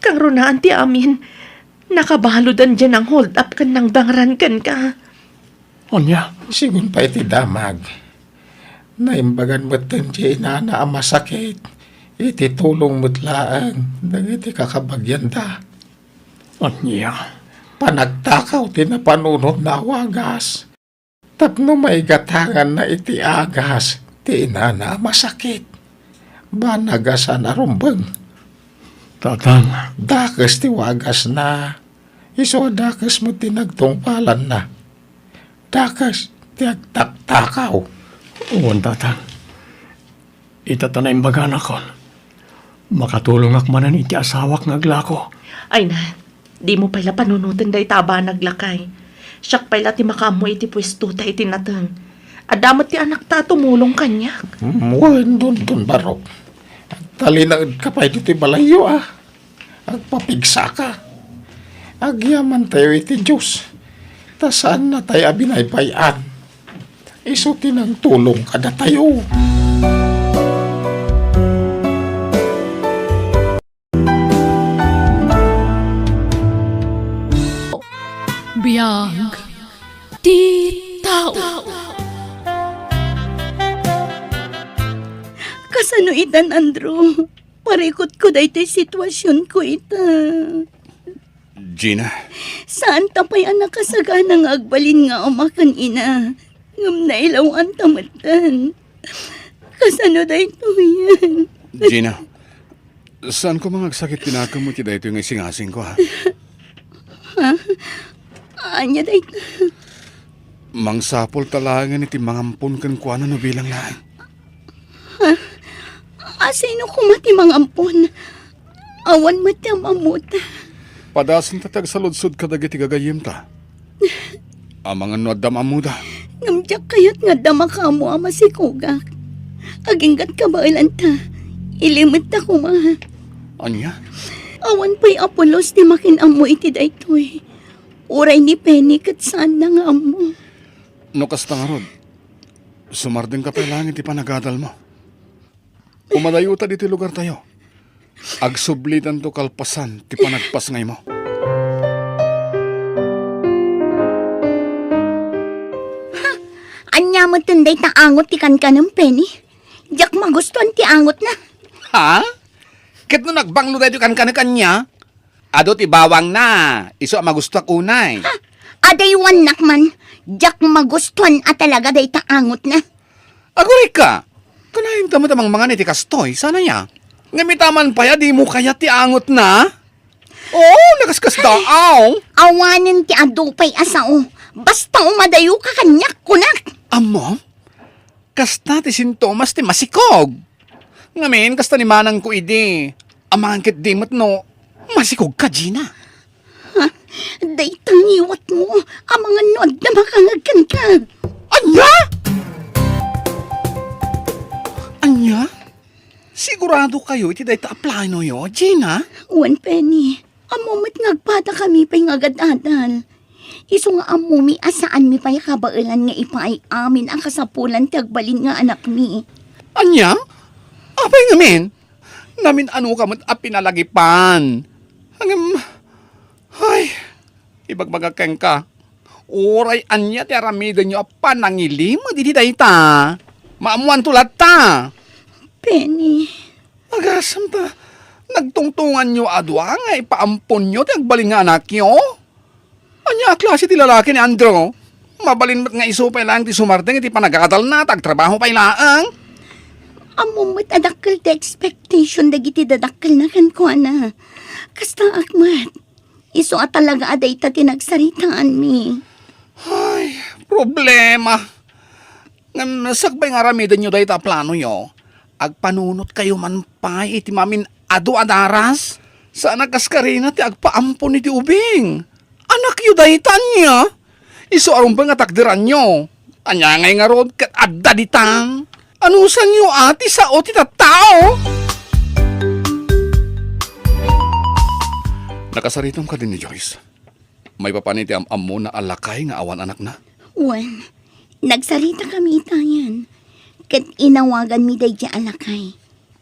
Kangrunaan ti amin, nakabaludan diay nang-hold up ken nangdangran kenka. Ania? Sigun pay ti damag. Naimbagan metten ti inana a masakit iti tulong met laeng dagiti kakabagianda. Ania? Panagtakaw ti napanunotna a wagas. Tapno maigatanganna iti agas ti inana a masakit. Banag a saan a rumbeng. Tatang. Dakes ti wagasna. Isu a dakes met ti nagtungpalanna. Dakes ti agtaktakaw. Wen, Tatang. Ita ta naimbaganakon. Makatulongak manen iti asawak nga aglako. Ay na, dimo pay la panunoten dayta a banag, lakay. Siak pay la ti makaammo iti puestota iti nateng. Adda met ti anakta a tumulong kaniak. Hmm, wen, Dondon Barok. Agtalinaedka pay ditoy balayyo, a. Agpapigsaka. Agyamantayo iti Dios, ta saannatayo a binaybay-an. Isu ti nangtulong kadatayo. Biag ti tao. Kasano itan, Andrew? Parikutko daytoy situasionko ita. Gina. Saanta pay a nakasagana nga agbalin nga ama ken ina. Ngem nailaw-anta metten. Kasano daytoyen? Gina, saanko nga agsakit ti nakemmo iti daytoy nga isingasingko, ha? Ha? Ania dayta? Mangsapulta laengen iti mangampon kenkuana no bilang laeng. Ha? Asino koma ti mangampon? Awan met ti am-ammota. Padasenta ti agsaludsod kadagiti gagayyemta. Amangan no addam ammoda. Ngem diak kayat nga adda makaammo a masikogak. Aginggat kabaelanta. Ilimetta koma. Ania? Awan pay a pulos ti makin-ammo iti daytoy. Uray ni Penny ket saanna nga ammo. No kasta ngarud, sumardengka pay laeng iti panagadalmo. Umadayota ditoy lugartayo. Agsublitanto kalpasan ti panagpasngaymo. Ha? Ania metten dayta angot ti kankanem, Penny? Diak magustuan ti angotna. Ha? Ket no nagbanglo daytoy kankanek, ania? Adu ti bawangna, isu a magustuak unay. Ha? Adaywannak man, diak magustuan a talaga dayta angotna. Agurayka, kanayonta met a mangmangan iti kastoy, saan aya? Ngem ita man pay a dimo kayat ti angotna? Oo, nakaskasdaaw. Awanen ti adu pay a sao, basta umadayoka kaniak, kunak. Ammom? Kasta ti sintomas ti masikog. Ngamin, kasta ni manangko idi, amangan ketdi met no masikogka, Gina. Ha? Dayta ngiwatmo, amangan no adda makangeg kenka. Ania? Ania? Siguradokayo iti dayta a planoyo, Gina? Wen, Penny. Ammo met nga agpadakami pay nga agad-adal. Isu nga ammomi a saanmi pay a kabaelan nga ipaay amin a kasapulan ti agbalin nga anakmi. Ania? Apay ngamin? Namin-anoka met a pinalagipan. Ngem, ay, ibagbagak kenka, uray ania ti aramidenyo a panangilimed iti dayta, maammoanto latta. Penny. Agasem ta, nagtungtonganyo a dua nga ipaamponyo ti agbalin nga anakyo? Ania a klase ti lalaki ni Andrew? Mabalin met nga isu pay laeng ti sumardeng iti panagadalna ta agtrabaho pay laeng. Ammom met a dakkel ti expectation dagiti dadakkelna kenkuana. Kastaak met. Isu a talaga a dayta ti nagsaritaanmi. Ay, problema. Ngem sakbay nga aramidenyo dayta a planoyo, agpanunotkayo man pay iti mamin-adu a daras. Saan a kas karina ti agpaampon iti ubing. Anakyo dayta ania? Isu a rumbeng a takderanyo. Ania ngay ngarud ket adda ditan? Anusanyo a ti sao ti tattao? Nakasaritam kadi ni Joyce? Maipapan iti am-ammona a lakay nga awan anakna? Wen, nagsaritakami itayen, ket inawaganmi daydiay a lakay.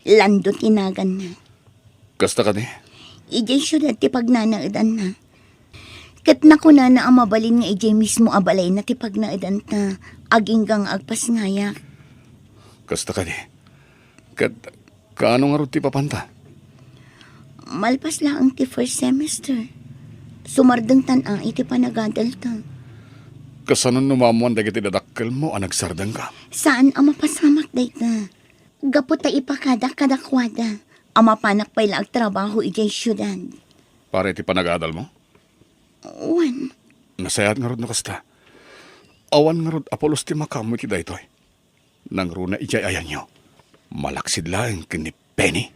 Lando ti naganna. Kasta kadi? Idiay siudad ti pagnanaedanna. Ket nakunana a mabalin nga idiay mismo a balayna ti pagnaedanta, agingga nga agpasngayak. Kasta kadi? Ket kaano ngarud ti ipapanta? Malpas laeng ti first semester, sumardengtan a iti panagadalta. Kasano no maammoan dagiti dadakkelmo a nagsardengka? Saan a mapasamak dayta. Gapu ta ipakadak kadakuada a mapanak pay la agtrabaho idiay siudad. Para iti panagadalmo? Wen. Nasayaat ngarud no kasta. Awan ngarud a pulos ti makaammo iti daytoy. Nangruna idiay ayanyo. Malaksid laeng ken ni Penny.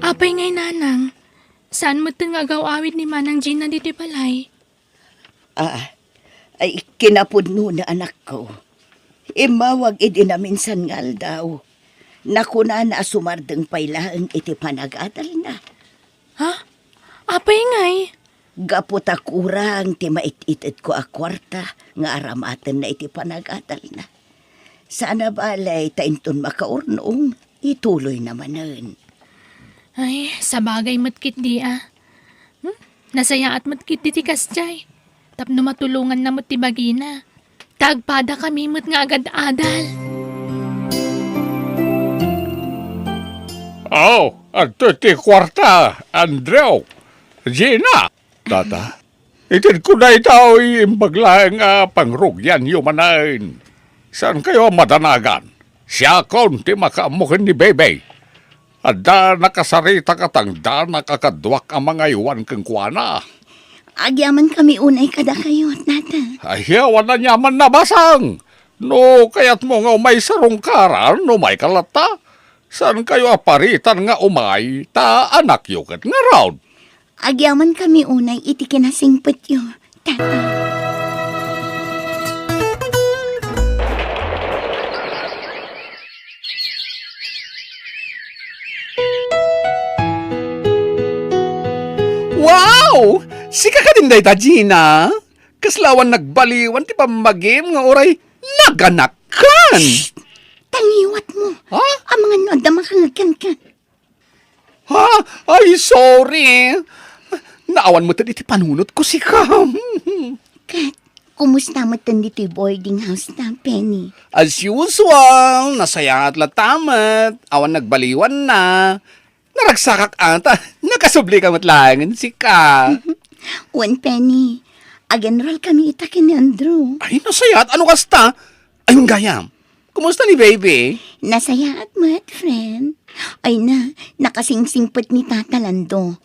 Apay ngay, Nanang? Saan metten nga agaw-awid ni Manang Gina ditoy balay? Ah, ay, kinapudnona, anakko. Immawag idi naminsan nga aldaw. Nakunana a sumardeng pay laeng iti panagadalna. Ha? Apay ngay? Gapu ta kurang ti mait-itedko a kuarta nga aramatenna iti panagadalna. Saan a balay ta inton makaurnong, ituloyna manen. Ay, sabagay met ketdi a. Hmm? Nasayaat met ketdi ti kasdiay. Tapno matulonganna met ti bagina. Ta agpadakami met nga agad-adal. Aw, adtoy ti kuarta, Andrew, Gina. Tata, itedko daytoy imbag laeng a pangrugianyo manen. Saankayo a madanagan. Siakon ti makaammo ken ni Bebe. Adda nakasarita katangdanak a kaduak a mangaywan kenkuana. Agyamankami unay kadakayo, Tata. Ay, awan aniaman a basang. No kayatmo nga umay sarungkaran, umayka latta. Saankayo a paritan nga umay, ta anakyo ket ngarud. Agyamankami unay iti kinasingpetyo, Tatang. Wow! Sika kadin dayta, Gina? Kasla awan nagbaliwan ti pammagim nga uray naganakan. Shh! Tangiwat mo. Ha? Amangan no adda makangagkankan. Ha? Ay, sorry. Naawan metten iti panunotko, sika. Ket, kumusta metten ditoy boarding house ta, Penny? As usual, nasayaat latta met. Awan nagbaliwanna. Naragsakak ata. Nakasubli ka met laengen, sika. Wen, Penny. Ag-enroll kami ita ken ni Andrew. Ay, nasayaat. Ano kasta? Ay, gayam. Kumusta ni baby? Nasayaat met, friend. Ay na, nakasingsingpet ni Tata Lando.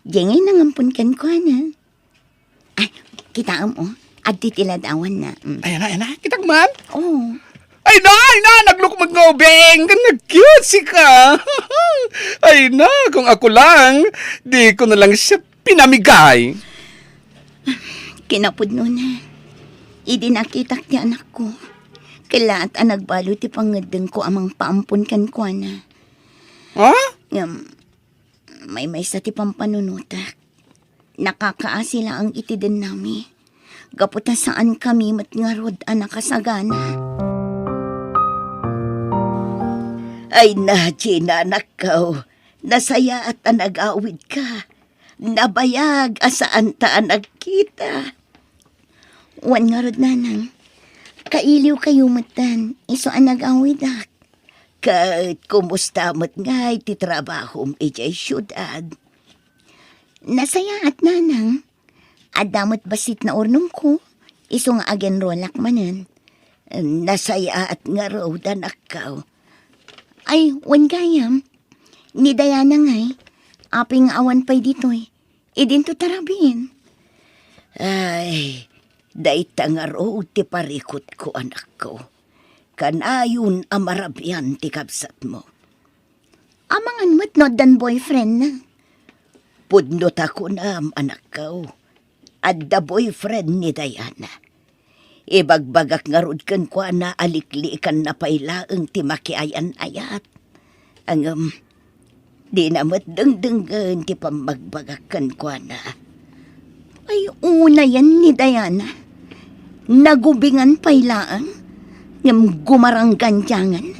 Diay ngay nangampon kenkuana. Ah, kitaem, oh. Adtoy ti ladawanna. Mm. Ay na, ay na. Kitak man? Oh. Ay na, ay na. Naglukmeg nga ubing. Nag-cute, sika. Ay na, kung ako lang, di ko na lang siya pinamigay. Kinapudnona, idi nakitak ti anakko, kellaat a nagbalo ti pangngeddengko a mangpaampon kenkuana. Ha? Ngem, maymaysa ti pampanunotak. Nakakaasi laeng iti dennami. Gapu ta saankami met ngarud a nakasagana. Ay na, Gina, anakko. Nasayaat a nag-awidka. Nabayag a saanta a nagkita. Wen ngarud, Nanang. Kailiwkayo metten, isu a nag-awidak. Ket kumusta met ngay ti trabahom idiay siudad? Nasayaat, Nanang. Adda met bassit naurnongko, isu nga ag-enrollak manen. Nasayaat ngarud, anakko. Ay, wen gayam. Ni Diana ngay, apay nga awan pay ditoy? Idinto ta rabiin. Ay, dayta ngarud ti parikutko, anakko. Kanayon a marabian ti kabsatmo. Amangan met no addan boyfriendna. Pudno ta kunam, anakko. Adda boyfriend ni Diana. Ibagbagak ngarud kenkuana a likliikanna pay laeng ti makiayan-ayat. Ngem, dina met dengdenggen ti pammagbagak kenkuana. Ay, unayen ni Diana. Nagubingan pay laeng, ngem gumaranggandiangen.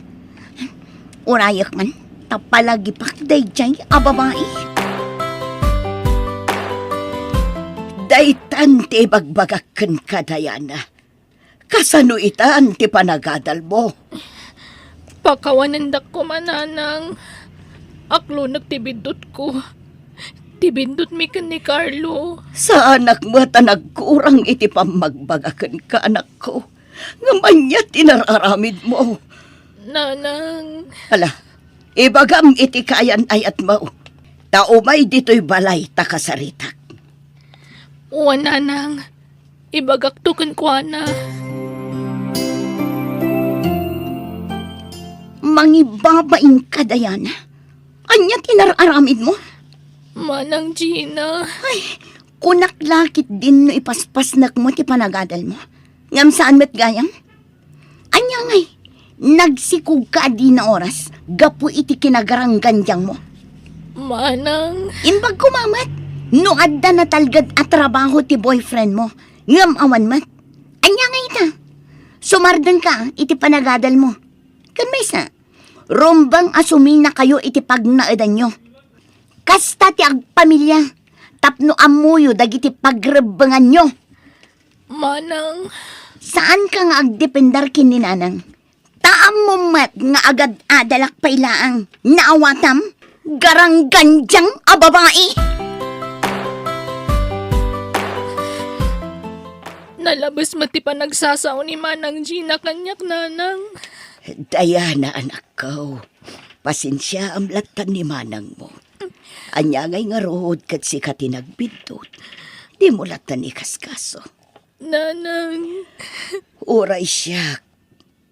Urayek man, ta palagipak daydiay a babai. Daytan ti ibagbagak kenka, Diana. Kasano itan ti panagadalmo? Pakawanendak koma, Nanang. Aklonek ti biddutko. Ti biddutmi ken ni Carlo. Saanak met a nagkurang iti pammagbagak kenka, anakko. Ngem ania ti nar-aramidmo? Nanang. Ala, ibagam iti kaayan-ayatmo. Ta umay ditoy balay ta kasaritak. Wen, Nanang. Ibagakto kenkuana. Mangibabainka, Diana. Ania ti nar-aramidmo? Manang Gina. Ay, kunak la ketdin no ipaspasnekmo ti panagadalmo. Ngem saan met gayam? Ania ngay, nagsikogka a dina oras gapu iti kinagaranggandiangmo? Manang. Imbag koma met, no adda natalged a trabaho ti boyfriendmo, ngem awan met. Ania ngay ita? Sumardengka iti panagadalmo. Ken maysa, rumbeng a suminakayo iti pagnaedanyo. Kasta ti agpamilia, tapno ammoyo dagiti pagrebbenganyo. Manang. Saanka nga agdependar ken ni Nanang. Ta ammom met nga agad-adalak pay laeng. Naawatam? Garanggandiang a babai! Nalabes met ti panagsasao ni Manang Gina kaniak, Nanang. Diana, anakko, pasensiaam lattan ni manangmo. Ania ngay ngarud ket sika ti nagbiddut? Dimo lattan ikaskaso. Nanang. Uray siak,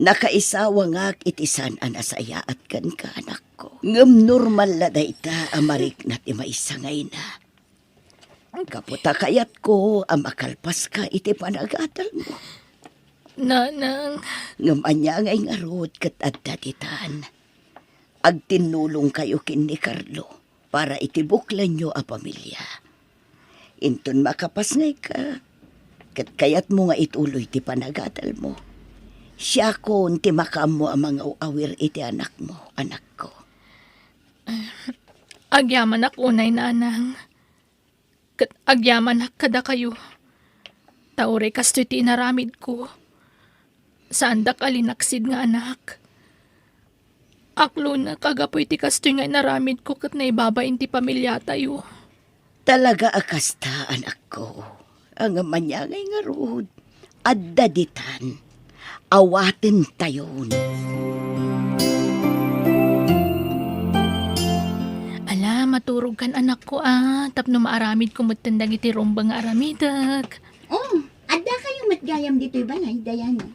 nakaisawangak iti saan a nasayaat kenka, anakko. Ngem normal la dayta a marikna ti maysa nga ina. Gapu ta kayatko a makalpaska iti panagadalmo. Nanang. Ngem ania ngay ngarud ket adda ditan. Agtinnulongkayo ken ni Carlo para iti buklanyo a pamilia. Inton makapasngayka, ket kayatmo nga ituloy ti panagadalmo, siakon ti makaammo a mangaw-awir iti anakmo, anakko. Agyamanak unay, Nanang. Ket agyamanak kadakayo. Ta uray kastoy ti inaramidko, saandak a linaksid nga anak. Aklonek a gapu iti kastoy nga inaramidko ket naibabain ti pamiliatayo. Talaga a kasta, anakko. Ngem ania ngay ngarud, adda ditan. Awatentayon. Ala, maturogkan, anakko, a, tapno maaramidko metten dagiti rumbeng nga aramidek. Oh, adda kayo met gayam ditoy balay, Diana.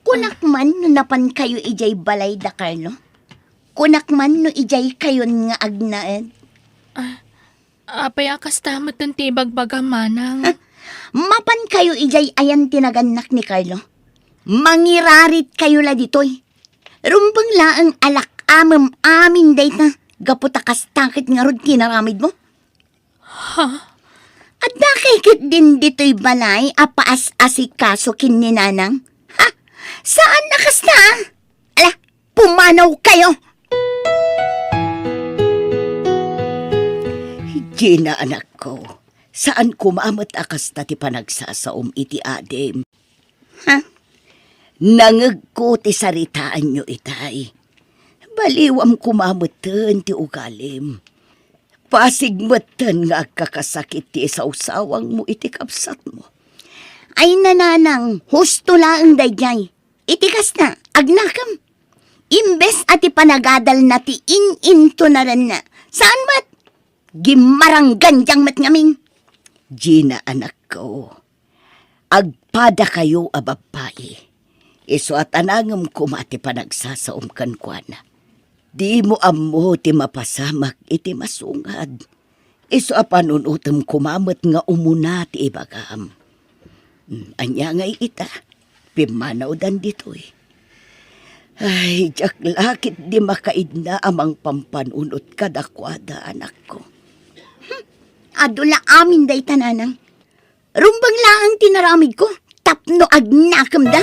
Kunak man no napan kayo idiay balay da Carlo. Kunak man no idiay kayon nga agnaed. Ah, apay a kasta metten ti ibagbagam, Manang? Mapan kayo idiay ayan ti nagannak ni Carlo. Mangirarit kayo la ditoy. Rumbeng laeng a lak-amem amin dayta, gapu ta kasta ket ngarud ti inaramidmo. Ha? Adda kay ketdin ditoy balay a paas-asikaso ken ni Nanang? Ha? Saan a kasta, a? Ala, pumanaw kayo! Gina, anakko, saan koma met a kasta ti panagsasaom iti adim. Ha? Nangegko ti saritaanyo itay. Baliwam koma metten ti ugalim. Pasig metten nga agkakasakit ti isawsawangmo iti kabsatmo. Ay, Nanang, husto laeng daydiay. Iti kasta, agnakem. Imbes a ti panagadalna ti in-intunaranna, saan met? Gimmaranggandiang met ngamin. Gina, anakko, agpadakayo a babbai. Isu a tanangem koma ti panagsasaom kenkuana. Dimo ammo ti mapasamak iti masungad. Isu a panunotem koma met nga umuna ti ibagam. Hmm, ania ngay ita? Pimmanawdan ditoy. Ay, diak la ketdi makaidna a mangpampanunot kadakuada, anakko. Hmm, adu la amin dayta, Nanang. Rumbeng laeng ti naramidko tapno agnakemda.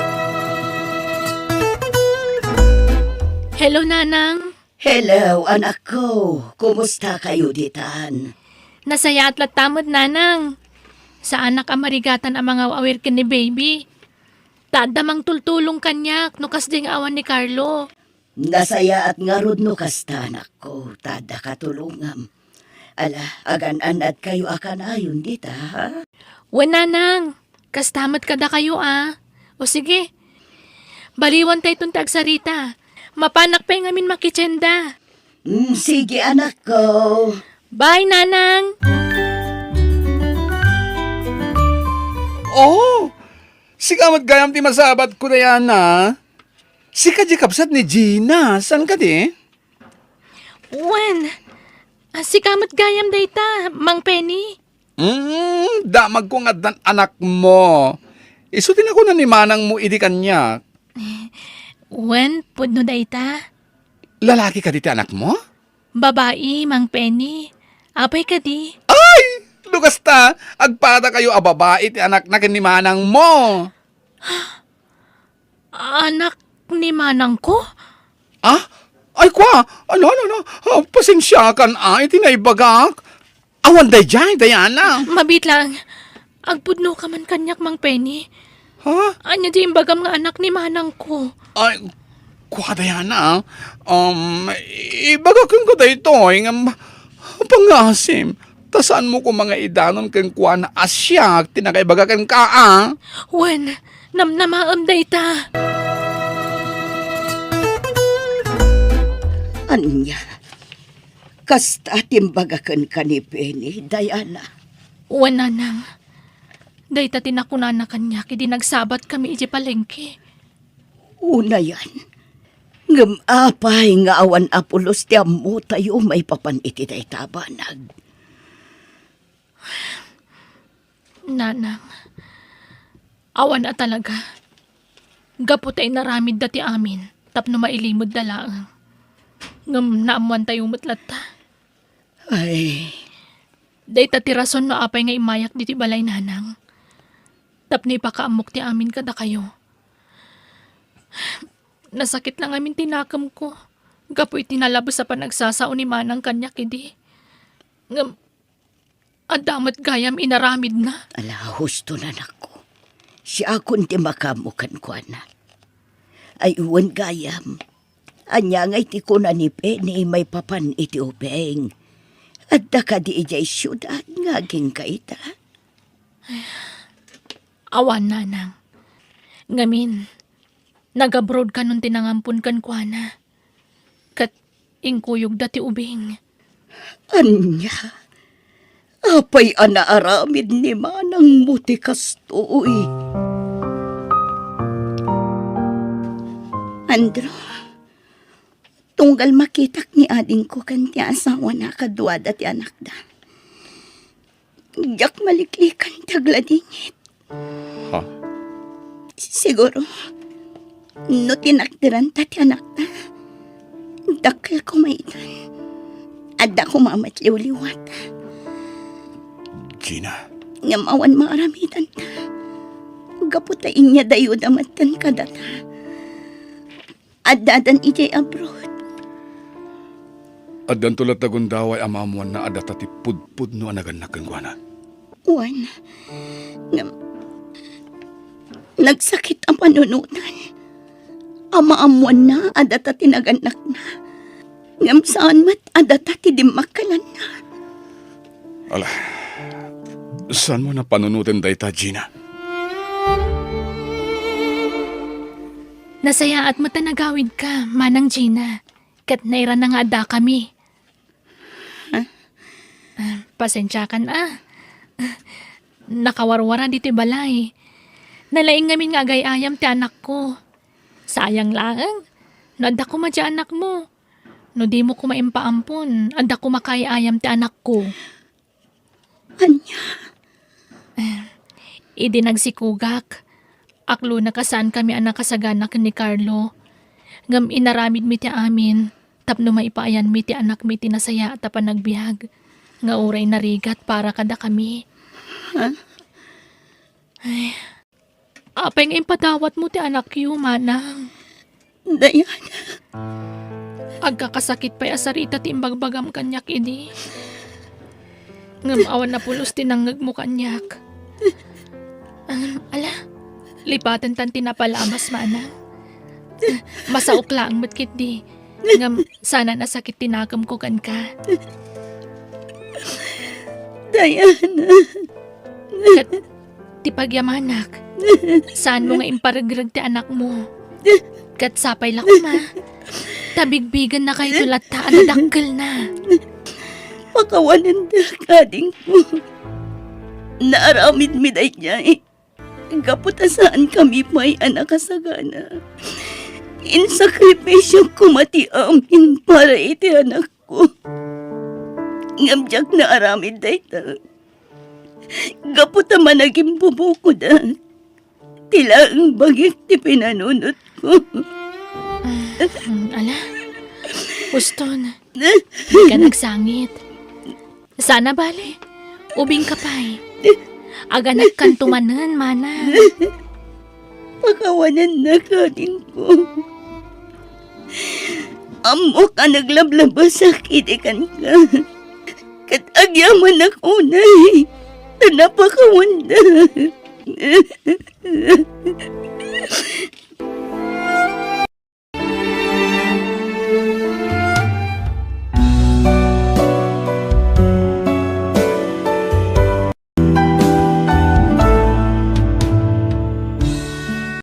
Hello, Nanang. Hello, anakko. Kumusta kayo ditan? Nasayaat latta met, Nanang. Saanak a marigatan a mangaw-awir ken ni Baby. Ta adda mangtultulong kaniak no kasdi nga awan ni Carlo. Nasayaat ngarud no kasta, anakko, ta adda katulongam. Ala, agan-annad kayo a kanayon dita, ha? Wen, Nanang. Kasta met kadakayo, a. O sige. Baliwan tayton ti agsarita. Mapanak pay ngamin makitsenda. Mm, sige, anakko. Bye, Nanang. Oh, sika met gayam ti masabatko, Diana. Sika di kabsat ni Gina, saan kadi? Wen, a, sika met gayam dayta, Mang Penny. Mm, damagko nga addan anakmo. Isu ti nakuna ni manangmo idi kaniak. Wen, pudno dayta. Lalaki kadi ti anakmo? Babai, Mang Penny. Apay kadi? Ay! No kasta, agpadakayo a babai ti anakna ken ni manangmo. Anak ni manangko? Ah? Ay, kwa! Ano, ano, ano? Ah, pasensiakan, a, iti naibagak. Awan daydiay, Diana. Mabiit lang. Agpudnoka man kaniak, Mang Penny. Ha? Ania di imbagam nga anak ni manangko? Ay, kwa, Diana, a. Um, ibaga kenka daytoy, ngem pangngasim. Ta saanmo koma nga idanon kenkuana a siak ti nakaibaga kenka, a? Wen, namnamaem dayta. Ania? Kasta ti imbaga kenka ni Penny, Diana? Wen, Nanang. Dayta ti nakunana kaniak idi nagsabatkami idiay palengke. Unayan, Ngem apay nga awan a pulos ti ammotayo maipapan iti dayta a banag? Nanang, awan a talaga. Gapu ta inaramidda ti amin tapno mailimedda laeng. Ngem naammoantayo met latta. Ay. Dayta ti rason no apay nga immayak ditoy balay, Nanang. Tapno ipakaammok ti amin kadakayo. Nasakit la ngamin ti nakemko gapu iti nalabes a panagsasao ni Manang kaniak idi. Ngem adda met gayam inaramidna. Ala, husto, anakko. Siakon ti makaammo kenkuana. Ay, wen gayam, ania ngay ti kuna ni Penny maipapan iti ubing? Adda kadi idiay siudad nga agingga ita? Awan, Nanang. Ngamin, nag-abroad kanon ti nangampon kenkuana. Ket inkuyogda ti ubing. Ania? Apay a naaramid ni manangmo ti kastoy? Andrew, tunggal makitak ni adingko ken ti asawana, kaduada ti anakda. Diak maliklikan ti agladingit. Ha? Siguro, no tinakderanta ti anakta, dakkel koma itan. Adda koma met liwliwat. Gina. Ngem awan maaramidanta. Gapu ta inyadayuda metten kadata. Addadan idiay abroad. Addanto latta gundaway a maammoanna a data ti pudpudno a nagannak kenkuana. Wen, ngem nagsakit a panunotan a maammoanna a data ti nagannakna, ngem saan met a data ti dimmakkelanna. Ala, saanmo a panunoten dayta, Gina? Nasayaat met a nagawidka, Manang Gina, ket nairana nga addakami. Ah, pasensiakan a. Nakawarwara ditoy balay. Nalaing ngamin nga agay-ayam ti anakko. Sayang laeng, no adda koma diay anakmo. No dimo koma impaampon, adda koma kaay-ayam ti anakko. Ania? Eh, idi nagsikogak, aklonak a saankami a nakasagana ken ni Carlo. Ngem inaramidmi ti amin tapno maipaayanmi ti anakmi iti nasayaat a panagbiag nga uray narigat para kadakami. Ha? Ay, apay nga impadawatmo ti anakyo, manang? Diana. Agkakasakit pay a sarita ti imbagbagam kaniak idi. Ngem awan a pulos ti nangngegmo kaniak. Ala, lipatentan ti napalabas, manang. Masaok laeng met ketdi. Ngem saanan a sakit ti nakemko kenka. Diana. Ket ti pagyamanak, saanmo nga imparegreg ti anakmo. Ket sapay la koma ta bigbigennakayto latta a dadakkelna. Pakawanendak, adingko. Naaramidmi daydiay gapu ta saankami pay a nakasagana. Insakripisiok koma ti amin para iti anakko. Ngem diak naaramid dayta gapu ta managimbubukodak. Ti laeng bagik ti pinanunotko. Ah, ala. Uston, dika nagsangit. Saan a bale, ubingka pay. Aganakkanto manen, manang. Pakawanennak, adingko. Ammok a naglablabasak idi kenka. Ket agyamanak unay ta napakawandak.